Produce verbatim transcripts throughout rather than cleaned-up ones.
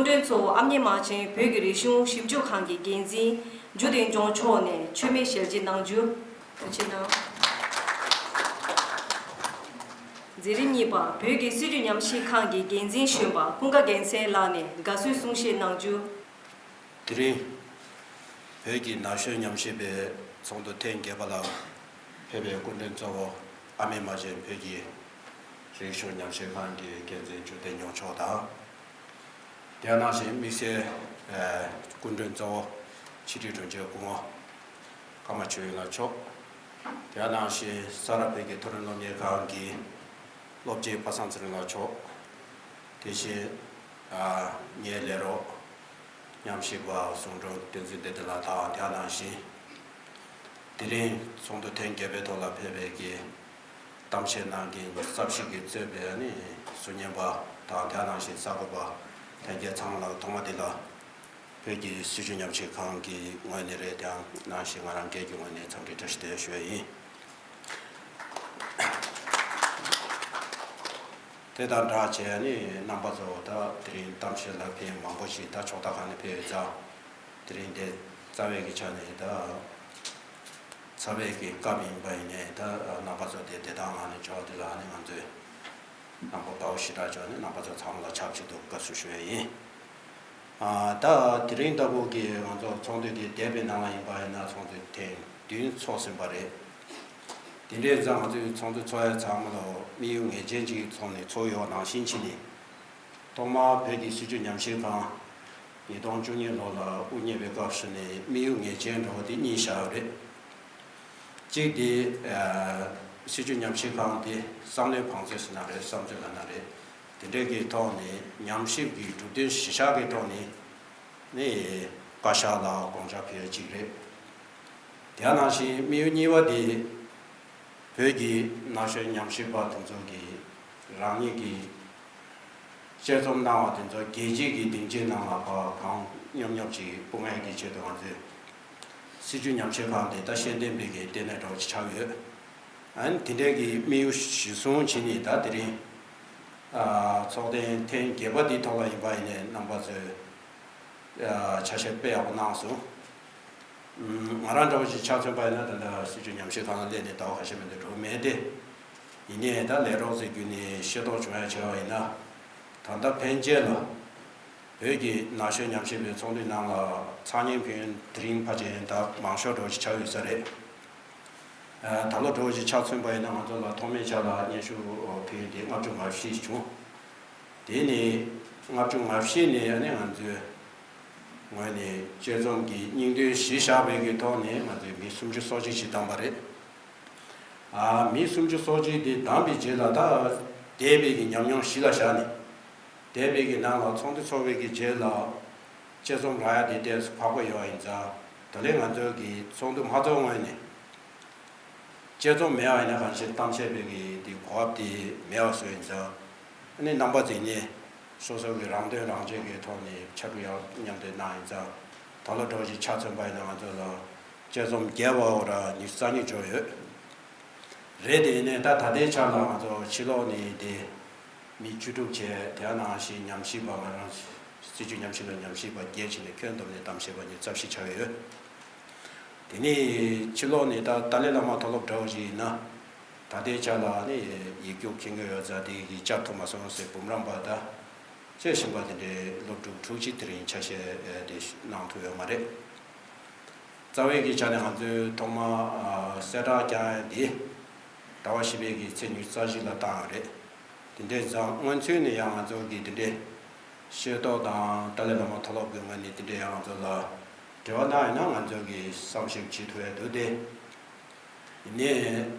མགྲོན་གཙོ་བོ་ཨ་མྱེས་རྨ་ཆེན་བོད་ཀྱི་རིག་གཞུང་ཞིབ་འཇུག་ཁང་གི་འགན་འཛིན་འཇུ་བསྟན་སྐྱོང་མཆོག་ནས་མཆོད་མེ་ཞལ་འབྱེད་གནང་རྒྱུ། ཐུགས་རྗེ་གནང་། མཛད་རིམ་གཉིས་པ། བོད་ཀྱི་སྲིད་བྱུས་ཉམས་ཞིབ་ཁང་གི་འགན་འཛིན་གཞོན་པ་ཀུན་དགའ་རྒྱལ་མཚན་ལགས་ནས་དགའ་བསུའི་གསུང་བཤད་གནང་རྒྱུ། དེ་རིང་བོད་ཀྱི་ན་གཞོན་ཉམས་ཞིབ་པའི་ཚོགས་འདུ་ཐེངས་བརྒྱད་པ་ལ་ཕེབས་པའི་སྐུ་མགྲོན་གཙོ་བོ་ཨ་མྱེས་རྨ་ཆེན་བོད་ཀྱི་རིག་གཞུང་ཉམས་ཞིབ་ཁང་གི་འགན་འཛིན་འཇུ་བསྟན་སྐྱོང་མཆོག་དང་། དེ་ནང་བཞིན་དམིགས་བསལ་སྐུ་མགྲོན་གཙོ་བོ་ཕྱི་དྲིལ་དྲུང་ཆེ་སྐུ་ངོ་ཀརྨ་ཆོས་དབྱིངས་ལགས་མཆོག་དེ་ནང་བཞིན་ས་རཱ་བོད་ཀྱི་མཐོ་རིམ་སློབ་གཉེར་ཁང་གི་སློབ་སྤྱི་པ་སངས་ཚེ་རིང་ལགས་མཆོག་དེ་བཞིན་ངའི་ལས་རོགས་ཉམས་ཞིབ་པ་ཟུང་དྲུང་བསྟན་འཛིན་བདེ་ལྡན་ལགས་དང་། དེ་ནང་བཞིན་དེ་རིང་ཚོགས་འདུ་ཐེངས་བརྒྱད་པའི་ཐོག་ལ་ཕེབས་པའི་གི་གཏམ་བཤད་གནང་མཁན་རྩ་བཞི་གིས་གཙོས་པའི་ནི་ཟུར་ཉན་པ་དང་། དེ་ནང་བཞིན་གསར་འགོད་པ་ལྷན་རྒྱས་ཚང་མ་ལ་ཐོག་མ་དེ་ལ་བོད་ཀྱི་སྲིད་བྱུས་ཉམས་ཞིབ་ཁང་གི་ངོས་ནས་རེད། དེ་ནང་བཞིན་ང་རང་སྒེར་གྱི་ངོས་ནས་འཚམས་འདྲི་བཀྲ་ཤིས་བདེ་ལེགས་ཞུ་ཡ་ཡིན། དེ་དང་སྦྲགས་བྱས་ནས་རྣམ་པ་ཚོ་ད་དེ་རིང་གཏམ་བཤད་ལ་ཕན་མང་པོ་ཞིག་ད་ཕྱོགས་མཐའ་ཁག་ནས་ཕེབས་ཡོད་ཙང་། དེ་རིང་འདི་རྩ་བའི་གི་ཆ་ནས་ད་རྩ་བའི་གི་སྐབས་ཡིན་པ་ཡིན་ནའི་ད་རྣམ་པ་ཚོ་དེ་བདེ་ཐང་ངང་ནས་འབྱོར་དེ་ལ་ནི་ང་ཚོས་རྣམ་པ་དགའ་བོ་ཞེ་དྲག་བྱུང་ནས་རྣམ་པ་ཚོ་ཚང་མ་ལ་ཆབས་ཅིག་ཏུ་དགའ་བསུ་ཞུ་ཡ་ཡིན། ཨ། ད་དེ་རིང་ལྟ་བུ་གི་ང་ཚོ་ཚོགས་འདུ་དེ་འདས་པའི་ནང་ལ་ཡིན་པ་ཡིན་ན་ཚོགས་འདུ་ཐེངས་བདུན་ཚོགས་ཟིན་པ་རེད། དེ་འདྲའི་ཙང་ང་ཚོས་ཚོགས་འདུ་ཚོགས་ཡ་ཚང་མ་ལ་དམིགས་ཡུལ་ངེས་ཅན་ཅིག་ཚོགས་ནས་ཚོགས་ཡོད་ནང་བཞིན་བྱས་ནས། ཐོག་མར་བོད་ཀྱི་སྲིད་བྱུས་ཉམས་ཞིབ་ཁང་ཉིས་སྟོང་བཅུ་གཉིས་ལོ་ལ་དབུ་བརྙེས་པའི་སྐབས་སུ་ནས་དམིགས་ཡུལ་ངེས་ཅན་འདྲ་བོ་དེ་གཉིས་བཞག་ཡོད་རེད། གཅིག་དེ། ཨ། སྲིད་བྱུས་ཉམས་ཞིབ་ཁང་དེ་བསམ་བློའི་བང་མཛོད་ཟེར་ན་རེད། བསམ་ཚུལ་ལབ་ན་རེད། དེ་འདྲའི་གི་ཐོག་ནས་ཉམས་ཞིབ་ཀྱི་གྲུབ་དོན་གཞི་བཞག་གི་ཐོག་ནས་ནི་བཀའ་ཤག་ལ་དགོངས་འཆར་ཕུལ་ཡ་གཅིག་རེད། དེ་ནང་བཞིན་དམིགས་ཡུལ་གཉིས་པ་དེ་བོད་ཀྱི་ན་གཞོན་ཉམས་ཞིབ་པ་དེ་ཚོ་གིས་རང་ཉིད་ཀྱི་དཔྱད་རྩོམ་གནང་བ་དེ་ཚོ་རྒྱལ་སྤྱིའི་གི་སྡིངས་ཆའི་ནང་ལ་ཕར་གང་མཉམ་མཉམ་ཅིག་སྤུངས་ཡས་ཀྱི་ཆེད་དུ་ང་ཚོས་སྲིད་བྱུས་ཉམས་ཞིབ་ཁང་དེ་ད་ཤེས་ལྡན་པའི་གི་ལྟེ་གནས་འདྲ་བོ་ཅིག་ཆགས་ཡོད། ཨ་ནི་དེ་འདྲའི་གི་དམིགས་ཡུལ་གཞིར་བཟུང་བྱས་ནས་ད་དེ་རིང་ཨ་ཚོགས་ཐེངས་ཐེངས་བརྒྱད་པ་འདིའི་ཐོག་ལ་ཡིན་པ་ཡིན་ནའི་རྣམ་པ་ཚོས་ཨ་ཆ་ཤས་དཔེ་ཡག་པོ་གནང་སོང་། ང་རང་འདྲ་བོ་ཞིག་ཆ་མཚོན་པ་ཡིན་ན་ད་ལྟ་སྲིད་བྱུས་ཉམས་ཞིབ་ཁང་ལ་སླེབས་ནས་ཟླ་བ་ཁ་ཤས་མིན་འདུག་འགྲོ་མེད་དེ། ཡིན་ནའི་ད་ལས་རོགས་ཚོའི་བརྒྱུད་ནས་ཤེས་རྟོགས་བྱུང་ཡ་བྱས་པ་ཡིན་ན། ད་ལྟ་ཕན་ཆད་ལ་བོད་ཀྱི་ན་གཞོན་ཉམས་ཞིབ་པའི་ཚོགས་འདུའི་ནང་ལ་ཚང་མཉམ་ཕན་ཡོན་དེ་རིང་ཕལ་ཆེར་ད་མང་ཤོས་འདྲ་བོ་ཞིག་ཆགས་ཡོད་ས་རེད། ད་ལོ་འདྲ་བོ་ཞིག་ཆ་མཚོན་པ་ཡིན་ན་ང་ཚོ་ལ་ཐོག་མའི་ཆ་ལ་སྙན་ཞུ་ཕུལ་ཡོན་དེ་ལྔ་བཅུ་ང་བཞི་བྱུང་། དེ་ནས་ལྔ་བཅུ་ང་བཞི་ནས་ཨ་ནི་ང་ཚོའི་ངོས་ནས་དཔྱད་རྩོམ་གྱི་སྙིང་དོན་གཞི་བཞག་པའི་གི་ཐོག་ནས་ང་ཚོས་མི་སུམ་ཅུ་སོ་གཅིག་ཅིག་བདམས་པ་རེད། ཨ། མི་སུམ་ཅུ་སོ་གཅིག་དེ་བདམས་པའི་རྗེས་ལ་ད་འདས་པའི་གི་ཉམས་མྱོང་གཞི་ལ་བཞག་ནས། འདས་པའི་གི་ནང་ལ་ཚོགས་འདུ་ཚོགས་པའི་གི་རྗེས་ལ་དཔྱད་རྩོམ་རག་ཡ་དེ་ཏོག་ཙམ་ཁག་པོ་ཡོད་པ་ཡིན་ཙང་། ད་ལན་ང་ཚོའི་གི་ཚོགས་འདུ་མ་ཚོགས་སྔོན་ནས། དཔྱད་རྩོམ་མེད་པ་ཡིན་ན་གང་ཞིག་གཏམ་བཤད་པའི་གི་དེ་གོ་སྐབས་དེ་མེད་པ་བཟོས་ཡིན་ཙང་། ཨ་ནི་རྣམ་པ་ཚོས་ནི་སོ་སོ་གི་རང་དོན་རང་གཅེས་ཀྱི་ཐོག་ནས་ཕྱར་གྲུ་ཡག་མཉམ་འདེགས་གནང་ཡིན་ཙང་། ད་ལོ་འདྲ་བོ་ཞིག་ཆ་མཚོན་པ་ཡིན་ན་ང་ཚོ་ལ་དཔྱད་རྩོམ་བརྒྱད་པ་འོ་ར་ཉི་ཤུ་རྩ་གཉིས་འབྱོར་ཡོད། རེད། དེ་ཡིན་ནའི་ད་ད་ལྟའི་ཆ་ལ་ང་ཚོ་ཕྱི་ལོགས་ནས་དེ་མི་བཅུ་དྲུག་བྱས། དེ་ནང་བཞིན་ཉམས་ཞིབ་པ་ང་རང་སྲིད་བྱུས་ཉམས་ཞིབ་ལ་ཉམས་ཞིབ་པ་བརྒྱད་བྱས་ནས་ཁྱོན་བསྡོམས་ནས་གཏམ་བཤད་པ་ཉི་ཤུ་རྩ་བཞི་ཆགས་ཡོད། དེ་ནས་ཕྱི་ལོགས་ནས་ད་ཏཱ་ལའི་བླ་མ་མཐོ་སློབ་འདྲ་བོ་ཞིག་ཡིན་ན། ད་ལྟའི་ཆ་ལ་ནི་ཡིག་རྒྱུགས་མཁྱེན་གྱི་ཡོད་ཙང་དེ་གིས་བཅར་ཐུབ་མ་སོང་ཟེར་འབུམ་རམས་པ་དང་བཅས་གཞན་པ་དེ་འདྲའི་སློབ་ཕྲུག་དྲུག་ཅུ་དེ་རིང་ཆ་ཤས་དེ་གནང་ཐུབ་ཡོད་མ་རེད། རྩ་བའི་གི་ཆ་ནས་ང་ཚོས་ཐོག་མར་ཨ་གསལ་བསྒྲགས་བསྐྱངས་ཡ་འདི་ཟླ་བ་བཞི་པའི་གི་ཚེས་ཉི་ཤུ་རྩ་བཞི་ལ་བཏང་ཡོད་རེད། དེ་འདྲའི་ཙང་སྔོན་ཚུད་ནས་ཡང་ང་ཚོ་གི་དེ་འདྲའི་ཤེས་རྟོགས་དང་ཏཱ་ལའི་བླ་མ་མཐོ་སློབ་ཀྱི་ངོས་ནས་དེ་འདྲའི་ཡང་ང་ཚོ་ལ་འབྲེལ་བ་གནང་ཡོད་ན་ང་ཚོ་གི་བསམ་ཞིབ་བྱེད་ཐུབ་ཡ་འདུག་སྟེ། ཡིན་ནའི་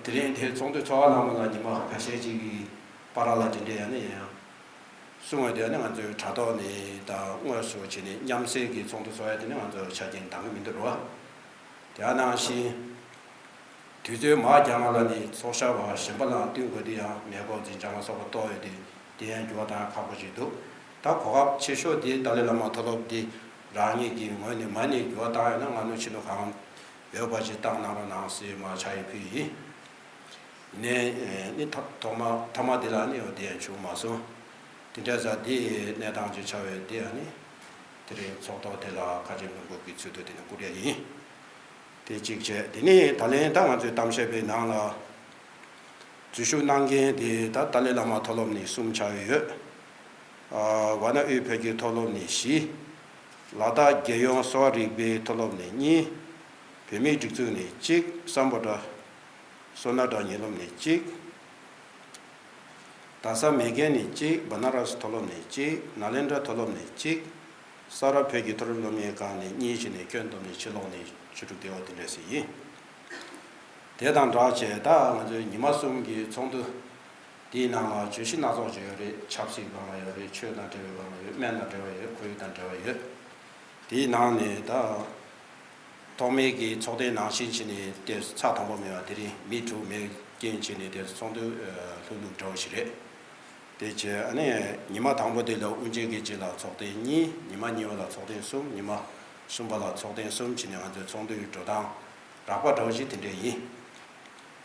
དེ་རིང་དེ་ཚོགས་འདུ་ཚོགས་པ་ནང་ལ་ཉི་མ་ཁ་ཤས་ཅིག་གི་བར་ལ་དེ་འདྲའི་ཡང་ནས་ཡང་གསུང་བ་དེ་ནི་ང་ཚོའི་དྲ་ཐོག་ནས་དང་དངོས་སུ་བྱས་ནས་མཉམ་བསྲེས་ཀྱི་ཚོགས་འདུ་ཚོགས་ཡ་དེ་ནི་ང་ཚོ་ཆ་རྐྱེན་འདང་གི་མི་འདུག་རོ། དེ་ནང་བཞིན། དུས་ཚོད་མར་རྒྱང་ལ་ནི་ཚོགས་བཅར་བ་གཞན་པ་ལའང་བསྟུན་དགོས་དེ་ཡང་མེ་འཁོར་འཛིན་བྱང་ལ་སོགས་པ་གཏོགས་ཡོད་དེ། དེ་ཡང་འགྱུར་བ་བཏང་ཡ་ཁག་པོ་ཞིག་འདུག་ད་གོ་སྐབས་ཆེ་ཤོས་དེ་ཏཱ་ལའི་བླ་མ་མཐོ་སློབ་དེ་རང་ཉིད་ཀྱི་ངོས་ནས་མ་ཎི་འགྱུར་བ་བཏང་ཡོད་ན་སྔ་སྣུར་ཕྱི་སྣུར་གང་ཡོད་པ་ཞིག་བཏང་གནང་རོགས་གནང་ཟེར་མར་ཕྱག་ཡིག་ཕུལ་ཡིན། ནས་ནི་ཐ་ཐོག་མ་ཐ་མ་དེ་ལ་ནི་འོ་དེ་ཡང་བྱུང་མ་སོང་། དེ་འདྲ་ཟ་དེ་གནས་སྟངས་ཅིག་ཆགས་ཡོད་དེ་ཡང་ནི། དེ་རིང་ཚོགས་ཐོག་དེ་ལ་ཁ་ཆེམས་ལུང་པོ་གི་ཚུལ་དུ་དེ་ནི་བསྐུར་ཡ་ཡིན། དེ་གཅིག་བྱས། དེ་ནས་ད་ལན་ད་ང་ཚོའི་གཏམ་བཤད་པའི་ནང་ལ་འཛུལ་ཞུགས་གནང་མཁན་དེ་ད་ཏཱ་ལའི་བླ་མ་མཐོ་སློབ་ནས་གསུམ་ཆགས་ཡོད། ཨ། ཝཱ་ཎ་དབུས་བོད་ཀྱི་མཐོ་སློབ་ནས་བཞི། ལ་དྭགས་རྒྱལ་ཡོངས་གསོ་བ་རིག་པའི་མཐོ་སློབ་ནས་གཉིས། བོད་མིའི་སྒྲིག་འཛུགས་ནས་གཅིག། སམ་བྷོ་ཊ་བསོད་ནམས་གྲགས་ཉིན་སློབ་ནས་གཅིག། རྡ་ས་མེས་རྒྱལ་ནས་གཅིག། བ་ན་ར་སི་མཐོ་སློབ་ནས་གཅིག། ནཱ་ལེནྡྲ་མཐོ་སློབ་ནས་གཅིག། ས་རཱ་བོད་ཀྱི་མཐོ་རིམ་སློབ་གཉེར་ཁང་ནས་གཉིས་བྱས་ནས་ཁྱོན་བསྡོམས་ནས་ཕྱི་ལོགས་ནས་བཅུ་དྲུག་དེ་བ་དེ་འདྲ་ཞིག་ཡིན། དེ་དང་སྦྲགས་བྱས་ད་ང་ཚོའི་ཉི་མ་གསུམ་གྱི་ཚོགས་འདུ་དེའི་ནང་ལ་བརྗོད་གཞི་སྣ་ཚོགས་ཅིག་ཡོད་རེད། ཆབ་སྲིད་སྒང་ལ་ཡོད་རེད། ཆོས་དང་འབྲེལ་བའི་སྒང་ལ་ཡོད། སྨན་དང་འབྲེལ་བ་ཡོད། ཁོར་ཡུག་དང་འབྲེལ་བ་ཡོད། དེའི་ནང་ནས་ད་ཐོག་མའི་གི་ཚོགས་ཐེངས་ནང་བཞིན་བྱས་ནས་དེ་ཚར་དང་པོ་མེད་པ། དེ་རིང་མི་དྲུག་མེད་རྐྱེན་བྱས་ནས་དེ་ཚོགས་འདུ་ལྷུག་ལྷུག་འདྲ་བོ་ཞིག་རེད། དེ་བྱས་ཨ་ནི་ཉི་མ་དང་པོ་དེ་ལ་དབུ་འབྱེད་ཀྱི་རྗེས་ལ་ཚོགས་ཐེངས་གཉིས། ཉི་མ་གཉིས་པ་ལ་ཚོགས་ཐེངས་གསུམ། ཉི་མ་གསུམ་པ་ལ་ཚོགས་ཐེངས་གསུམ་བྱས་ནས་ང་ཚོའི་ཚོགས་འདུའི་འགྲོ་སྟངས་རགས་པ་འདྲ་བོ་ཞིག་དེ་འདྲ་ཡིན།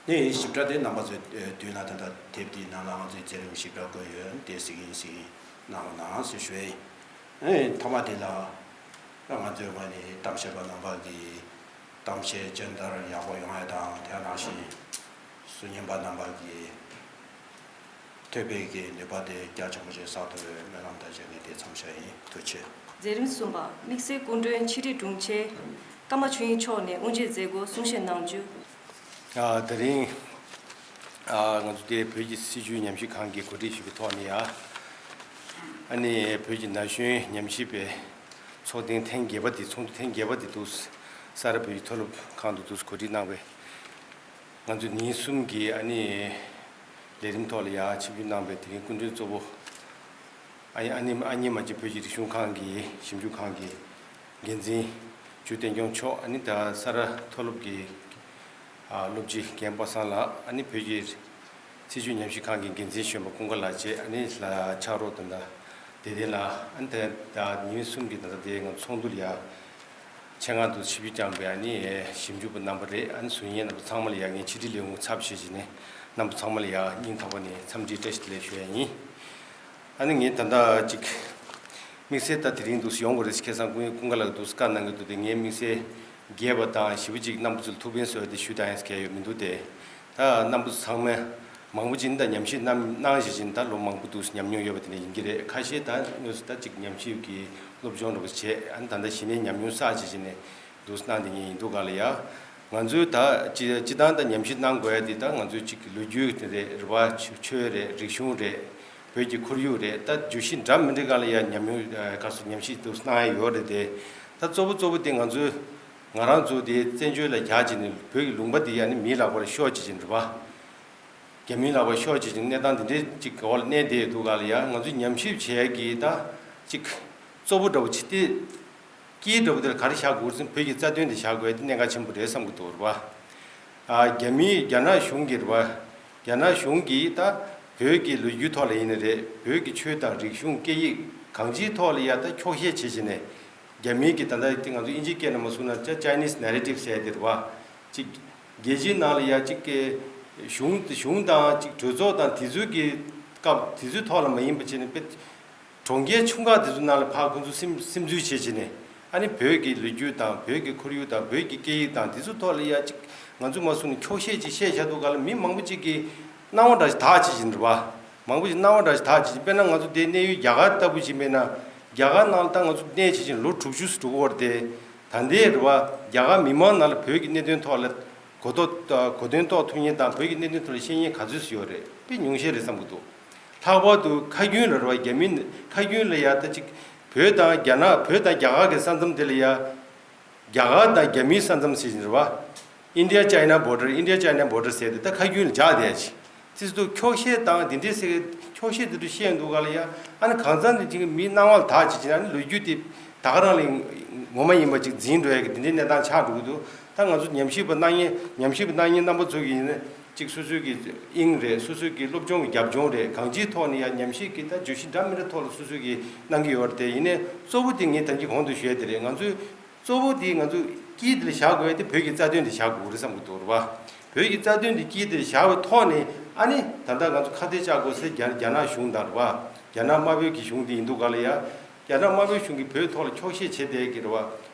ནས་ཞིབ་ཕྲ་དེ་རྣམ་པ་ཚོས་མདུན་ལ་ད་ལྟ་དེབ་དེའི་ནང་ལ་ང་ཚོས་མཛད་རིམ་ཞིབ་ཕྲ་བཀོད་ཡོད། དེ་གཟིགས་ཡིན་གཟིགས་ཡིན་གནང་རོགས་གནང་ཞེས་ཞུ་ཡ་ཡིན། ཨེ། མཐའ་མ་དེ་ལ་ང་ཚོའི་ངོས་ནས་གཏམ་བཤད་པ་རྣམ་པ་གིས་གཏམ་བཤད་སྦྱོང་བརྡར་ཡག་པོ་ཡོང་ཡ་དང་། དེ་ནང་བཞིན་གསུང་ཉན་པ་རྣམ་པ་གིས་ཐོས་པའི་གི་ནུས་པ་དེ་རྒྱ་ཆེན་པོ་ཞིག་བསགས་ཐུབ་པའི་སྨོན་ལམ་དང་བཅས་ནས་དེ་མཚམས་བཞག་ཡིན། ཐུགས་རྗེ་ཆེ། མཛད་རིམ་གསུམ་པ། དམིགས་བསལ་སྐུ་མགྲོན་ཕྱི་དྲིལ་དྲུང་ཆེ་ཀརྨ་ཆོས་དབྱིངས་མཆོག་ནས་དབུ་འབྱེད་མཛད་སྒོ་གསུང་བཤད་གནང་རྒྱུ། ཨ། དེ་རིང་ཨ་ང་ཚོ་དེ་བོད་ཀྱི་སྲིད་བྱུས་ཉམས་ཞིབ་ཁང་གིས་གོ་སྒྲིག་ཞུས་པའི་ཐོག་ནས་ཡ། ཨ་ནི་བོད་ཀྱི་ན་གཞོན་ཉམས་ཞིབ་པའི་ཚོགས་ཐེངས་ཐེངས་བརྒྱད་པ་དེ། ཚོགས་འདུ་ཐེངས་བརྒྱད་པ་དེ་འདུག་ས་རཱ་བོད་ཀྱི་མཐོ་སློབ་ཁང་དུ་འདུག་གོ་སྒྲིག་གནང་བས། ང་ཚོ་ཉིན་གསུམ་གྱི་ཨ་ནི་ལས་རིམ་ཐོག་ལ་ཡ་ཆིབས་བསྒྱུར་གནང་བའི་དེ་རིང་སྐུ་མགྲོན་གཙོ་བོ་ཨ་ནི་ཨ་ནི་ཨ་ནི་མ་གཅིག་བོད་ཀྱི་རིག་གཞུང་ཁང་གི་ཞིབ་འཇུག་ཁང་གི་འགན་འཛིན་ཇུ་བསྟན་སྐྱོང་མཆོག། ཨ་ནི་ད་ས་རཱ་མཐོ་སློབ་ཀྱི་ཨ་སློབ་སྤྱི་རྒན་པ་སངས་ལགས། ཨ་ནི་བོད་ཀྱི་སྲིད་བྱུས་ཉམས་ཞིབ་ཁང་གི་འགན་འཛིན་གཞོན་པ་ཀུན་དགའ་ལགས་བཅས། ཨ་ནི་ལ་ཕྱག་རོགས་དང་ད་དེ་དེ་ལ་ཨ་ནི་ད་ད་ཉིན་གསུམ་གྱི་ད་ལྟ་དེ་ང་ཚོགས་འདུ་ལ་ཡ་ཆེད་མངགས་དུ་ཆིབས་བསྒྱུར་བསྐྱངས་པའི་ཨ་ནི་ཞིབ་འཇུག་པ་རྣམ་པ་རེད། ཨ་ནི་ཟུར་ཉན་རྣམ་པ་ཚང་མ་ལ་ཡ་ངས་ཕྱི་དྲིལ་ལས་ཁུངས་ཚབ་བྱས་བྱས་ནས་རྣམ་པ་ཚང་མ་ལ་ཡ་སྙིང་ཐག་པ་ནས་འཚམས་འདྲི་བཀྲ་ཤིས་བདེ་ལེགས་ཞུ་ཡ་ཡིན། ཨ་ནི་ངས་ད་ལྟ་ཅིག་དམིགས་བསལ་ད་དེ་རིང་འདུག་སེ་ཡོང་དགོས་རེད་ཟེར་ཁ་སང་ཀུན་ཀུན་དགའ་ལགས་འདུག་སེ་བཀའ་གནང་གི་འདུག་སྟེ། ངས་དམིགས་བསལ་རྒྱས་པ་དང་ཞིབ་པོ་ཅིག་རྣམ་པ་ཚོར་ཐུགས་ཕན་གསོས་ཏེ་ཞུ་དང་ཡང་ཟེར་མཁན་ཡོད་མི་འདུག་སྟེ། ད་རྣམ་པ་ཚོ་ཚང་མས་མང་པོ་ཅིག་ད་ཉམས་ཞིབ་གནང་གནང་བཞིན་བཞིན་ད་ལོ་མང་པོ་འདུག་སེ་ཉམས་མྱོང་ཡོད་པ་དེ་འདྲ་ཡིན་གྱི་རེད། ཁ་ཤས་ད་དངོས་སུ་ད་ཅིག་ཉམས་ཞིབ་ཀྱི་སློབ་སྦྱོང་འདྲ་པོ་བྱས། ཨ་ནི་ད་ལྟ་གཞི་ནས་ཉམས་མྱོང་བསགས་བྱས་བྱས་ནས་འདུག་སེ་གནང་བསྡད་མཁན་ཡིན་འདུག་ག་ལ་ཡ། ང་ཚོའི་ད་སྤྱི་སྤྱི་བཏང་ད་ཉམས་ཞིབ་གནང་དགོས་ཡ་དེ་ད་ང་ཚོའི་ཅིག་ལོ་རྒྱུས་དེ་རེད། རེད་པ། ཆོས་ཆོས་རེད། རིག་གཞུང་རེད། བོད་ཀྱི་ཁོར་ཡུག་རེད། ད་བརྗོད་གཞི་འདྲ་མི་འདྲ་སྒང་ལ་ཡ་ཉམས་མྱོང་ཨ་ག་ཚོད་ཉམས་ཞིབ་འདུག་སེ་གནང་ཡ་ཡོད་རེད་དེ། ད་གཙོ་བོ་གཙོ་བོ་དེ་ང་ཚོའི་ང་རང་ཚོ་དེ་བཙན་བྱོལ་ལ་རྒྱག་བྱས་ནས་བོད་ཀྱི་ལུང་པ་དེ་ཡ་ནི་མིའི་ལག་པར་ཤོར་བྱས་བྱས་རེད་པ། རྒྱ་མིའི་ལག་པར་ཤོར་བྱས་བྱས་གནས་སྟངས་དེ་འདྲའི་ཅིག་གི་འོག་ལ་གནས་བསྡད་ཡོད་འདུག་ག་ལ་ཡ། ང་ཚོས་ཉམས་ཞིབ་བྱེད་ཡ་གི་ད་ཅིག་གཙོ་བོ་འདྲ་པོ་ཅིག་དེ། དཀྱིལ་འདྲ་པོ་དེ་ལ་ག་རེ་བཞག་དགོས་རེད་ཟེར་ན། བོད་ཀྱི་རྩ་དོན་དེ་བཞག་དགོས་ཡ་དེ་གནད་འགག་ཆེན་པོ་རེད་བསམ་གྱི་འདུག་རེད་པ། ཨ་རྒྱ་མིའི་རྒྱ་ནག་གཞུང་གིས་རེད་པ། རྒྱ་ནག་གཞུང་གིས་ད་བོད་ཀྱི་ལོ་རྒྱུས་ཐོག་ལ་ཡིན་ན་རེད། བོད་ཀྱི་ཆོས་དང་རིག་གཞུང་སྐད་ཡིག་གང་ཅིའི་ཐོག་ལ་ཡ་ད་འཁྱོག་བཤད་བྱེད་བྱས་ནས། རྒྱ་མིའི་གི་ད་ལྟ་དེ་ང་ཚོ་དབྱིན་ཇིའི་སྐད་ནང་མ་གསུངས་ན་ཅ་Chinese narrative་ཟེར་ཡ་དེ་རེད་པ། ཅིག་རྒྱལ་སྤྱིའི་ནང་ལ་ཡ་ཅིག་གི་གཞུང་གཞུང་དང་ཅིག་གྲོས་ཚོགས་དང་དེ་ཚོའི་གི་སྐབས་དེ་ཚོའི་ཐོག་ལ་མ་ཡིན་པ་བྱས་ནས་དཔེ། གྲོང་ཁྱེར་ཆུང་ཁག་དེ་ཚོ་ནང་ལ་ཕར་ཁོང་ཚོ་སིམ་སིམ་འཛུལ་བྱེད་བྱས་ནས། ཨ་ནི་བོད་ཀྱི་ལོ་རྒྱུས་དང་བོད་ཀྱི་ཁོར་ཡུག་དང་བོད་ཀྱི་སྐད་ཡིག་དང་དེ་ཚོ་ཐོག་ལ་ཡ་ཅིག་ང་ཚོས་མ་གསུངས་ནས་འཁྱོག་བཤད་ཅིག་བཤད་བཞག་འདུག་ག་ལ། མི་མང་པོ་ཅིག་གིས་སྣང་བ་འདྲ་ཞིག་དག་བྱེད་བཞིན་རེད་པ། མང་པོ་ཅིག་སྣང་བ་འདྲ་ཞིག་དག་བྱེད་བཞིན། དཔེར་ན་ང་ཚོ་དེ་གནས་ཡུལ་རྒྱ་གར་ལྟ་བུ་ཞིག་མེད་ན། རྒྱ་གར་ནང་ལ་ད་ང་ཚོ་གནས་བྱེད་བཞིན་ལོ་དྲུག་ཅུ་ཙམ་འགྲོ་གི་ཡོད་རེད་དེ། ད་ལྟའི་རེད་པ། རྒྱ་གར་མི་མང་ནང་ལ་བོད་ཀྱི་གནད་དོན་ཐོག་ལ་གོ་རྟོགས་གོ་དོན་རྟོགས་ཐུབ་མཁན་དང་བོད་ཀྱི་གནད་དོན་ཐོག་ལ་ཤེས་མཁན་ག་ཚོད་ཙམ་ཡོད་རེད། དཔེ་ཉུང་ཤས་རེད་བསམ་གྱི་འདུག་ལྷག་པར་དུ་ཁ་རྒྱུན་ལ་རེད་པ། རྒྱ་མི་ཁ་རྒྱུན་ལ་ཡ་ད་ཅིག་བོད་དང་རྒྱ་ནག་བོད་དང་རྒྱ་གར་གྱི་ས་མཚམས་དེ་ལ་ཡ། རྒྱ་གར་དང་རྒྱ་མིའི་ས་མཚམས་ཟེར་བཞིན་རེད་པ། India China border, India China border ཟེར་ཏེ་ད་ཁ་རྒྱུན་ལ་འཇགས་བསྡད་ཅིག་དེ་ཚོ་འཁྱོག་བཤད་དང་དེ་འདྲའི་ཟེར། འཁྱོག་བཤད་དེ་ཚོ་བཤད་འདུག་ག་ལ་ཡ། ཨ་ནི་གང་ཚང་དེ་ཅིག་མི་སྣང་བ་ལ་དག་བྱེད་ཅིག་ཨ་ནི་ལོ་རྒྱུས་དེ་ད་ག་རང་ལ་ངོ་མ་ཡིན་པ་ཅིག་འཛིན་འགྲོ་ཡ་གི་དེ་འདྲའི་གནས་སྟངས་ཆགས་འགྲོ་གི་འདུག་ད་ང་ཚོ་ཉམས་ཞིབ་པ་གནང་མཁན་ཉམས་ཞིབ་པ་གནང་མཁན་རྣམ་པ་ཚོ་གིས་ཡིན་ན་ཅིག་སོ་སོའི་གི་དབྱིངས་རེད། སོ་སོའི་གི་སློབ་སྦྱོང་གི་རྒྱབ་ལྗོངས་རེད། གང་ཅིའི་ཐོག་ནས་ཡ་ཉམས་ཞིབ་ཀྱི་ད་བརྗོད་གཞི་འདྲ་མི་འདྲ་ཐོག་ལ་སོ་སོའི་གི་གནང་གི་ཡོད་རེད་དེ། ཡིན་ནའི་གཙོ་བོ་དེ་ངས་ད་གིན་གོང་དུ་ཞུས་དེ་རེད། ང་ཚོས་གཙོ་བོ་དེ་ང་ཚོ་དཀྱིལ་དེ་ལ་བཞག་དགོས་ཡ་དེ་བོད་ཀྱི་རྩ་དོན་དེ་བཞག་དགོས་རེད་བསམ་གྱི་འདུག་རེད་པ། བོད་ཀྱི་རྩ་དོན་དེ་དཀྱིལ་དེ་ལ་བཞག་པའི་ཐོག་ནས། ཨ་ནི་ད་ལྟ་ང་ཚོ་ཁ་གཏད་བཅག་དགོས་སའི་རྒྱ་རྒྱ་ནག་གཞུང་དང་རེད་པ། རྒྱ་ནག་དམར་པོའི་གི་གཞུང་དེ་ཡིན་འདུག་ག་ལ་ཡ། རྒྱ་ནག་དམར་པོའི་གཞུང་གིས་བོད་ཐོག་ལ་འཁྱོག་བཤད་བྱེད་བསྡད་ཀྱི་རེད་བ།